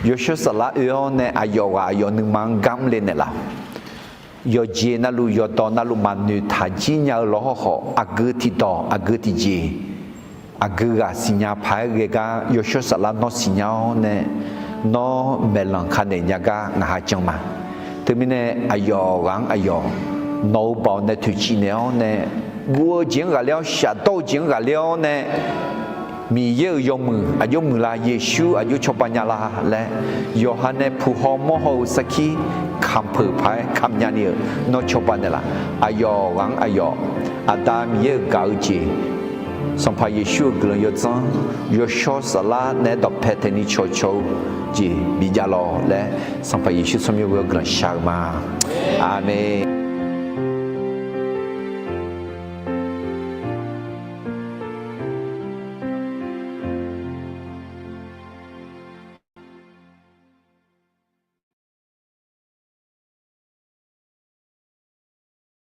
Yawshawr Saflar oe-awr nae aqyawf ghaq aqyawf nuima-anr gar mr le naeqlaf-awq. Yawqjeq navluf yawqdawq navluf maqnoeq taq jir nya-eu lawr hawrkhawf, aqgeu tiqdawq aqgeu tiqjeq, aqgeu ghaq siqnya paq-aer ghae gar Yawshawr Saflar nawr siqnya-awr nae, nawr maeqlanq ka naeq nya gar ngaq ha jan ma. Teumirnae aqyawf ghaq-anr aqyawf nawq-euq baoq nae toeqciv naeq-awr nae, guv-eu jeq-anr ghaqler-awr, shafdawr-eu jeq-anr ghaqler-awr nae, Miqyaer-euq yawmuiq aqjox muiqla, Yeqsur aqjox cawba nya la laer, yawqha nae puq haw mawr haw-eu sarkir kamq peuq paq-aer kamq nyani-euq nawr cawba naeqlaf. Aqyawf ghaq-anr aqyawf, Aqda Miqyaer-euq gaq-eu jeq, Sanqpaq Yeqsur-euq guiqlanq yawdzanr, Yawshawr Saflar naeq-aer dawqpae taeqni cawqcawq-eu jeq bijav lawq laer, Sanqpaq Yeqsur tsawrmyanr ghoe-awr guiqlanq shar-eu ma. Aqmeq.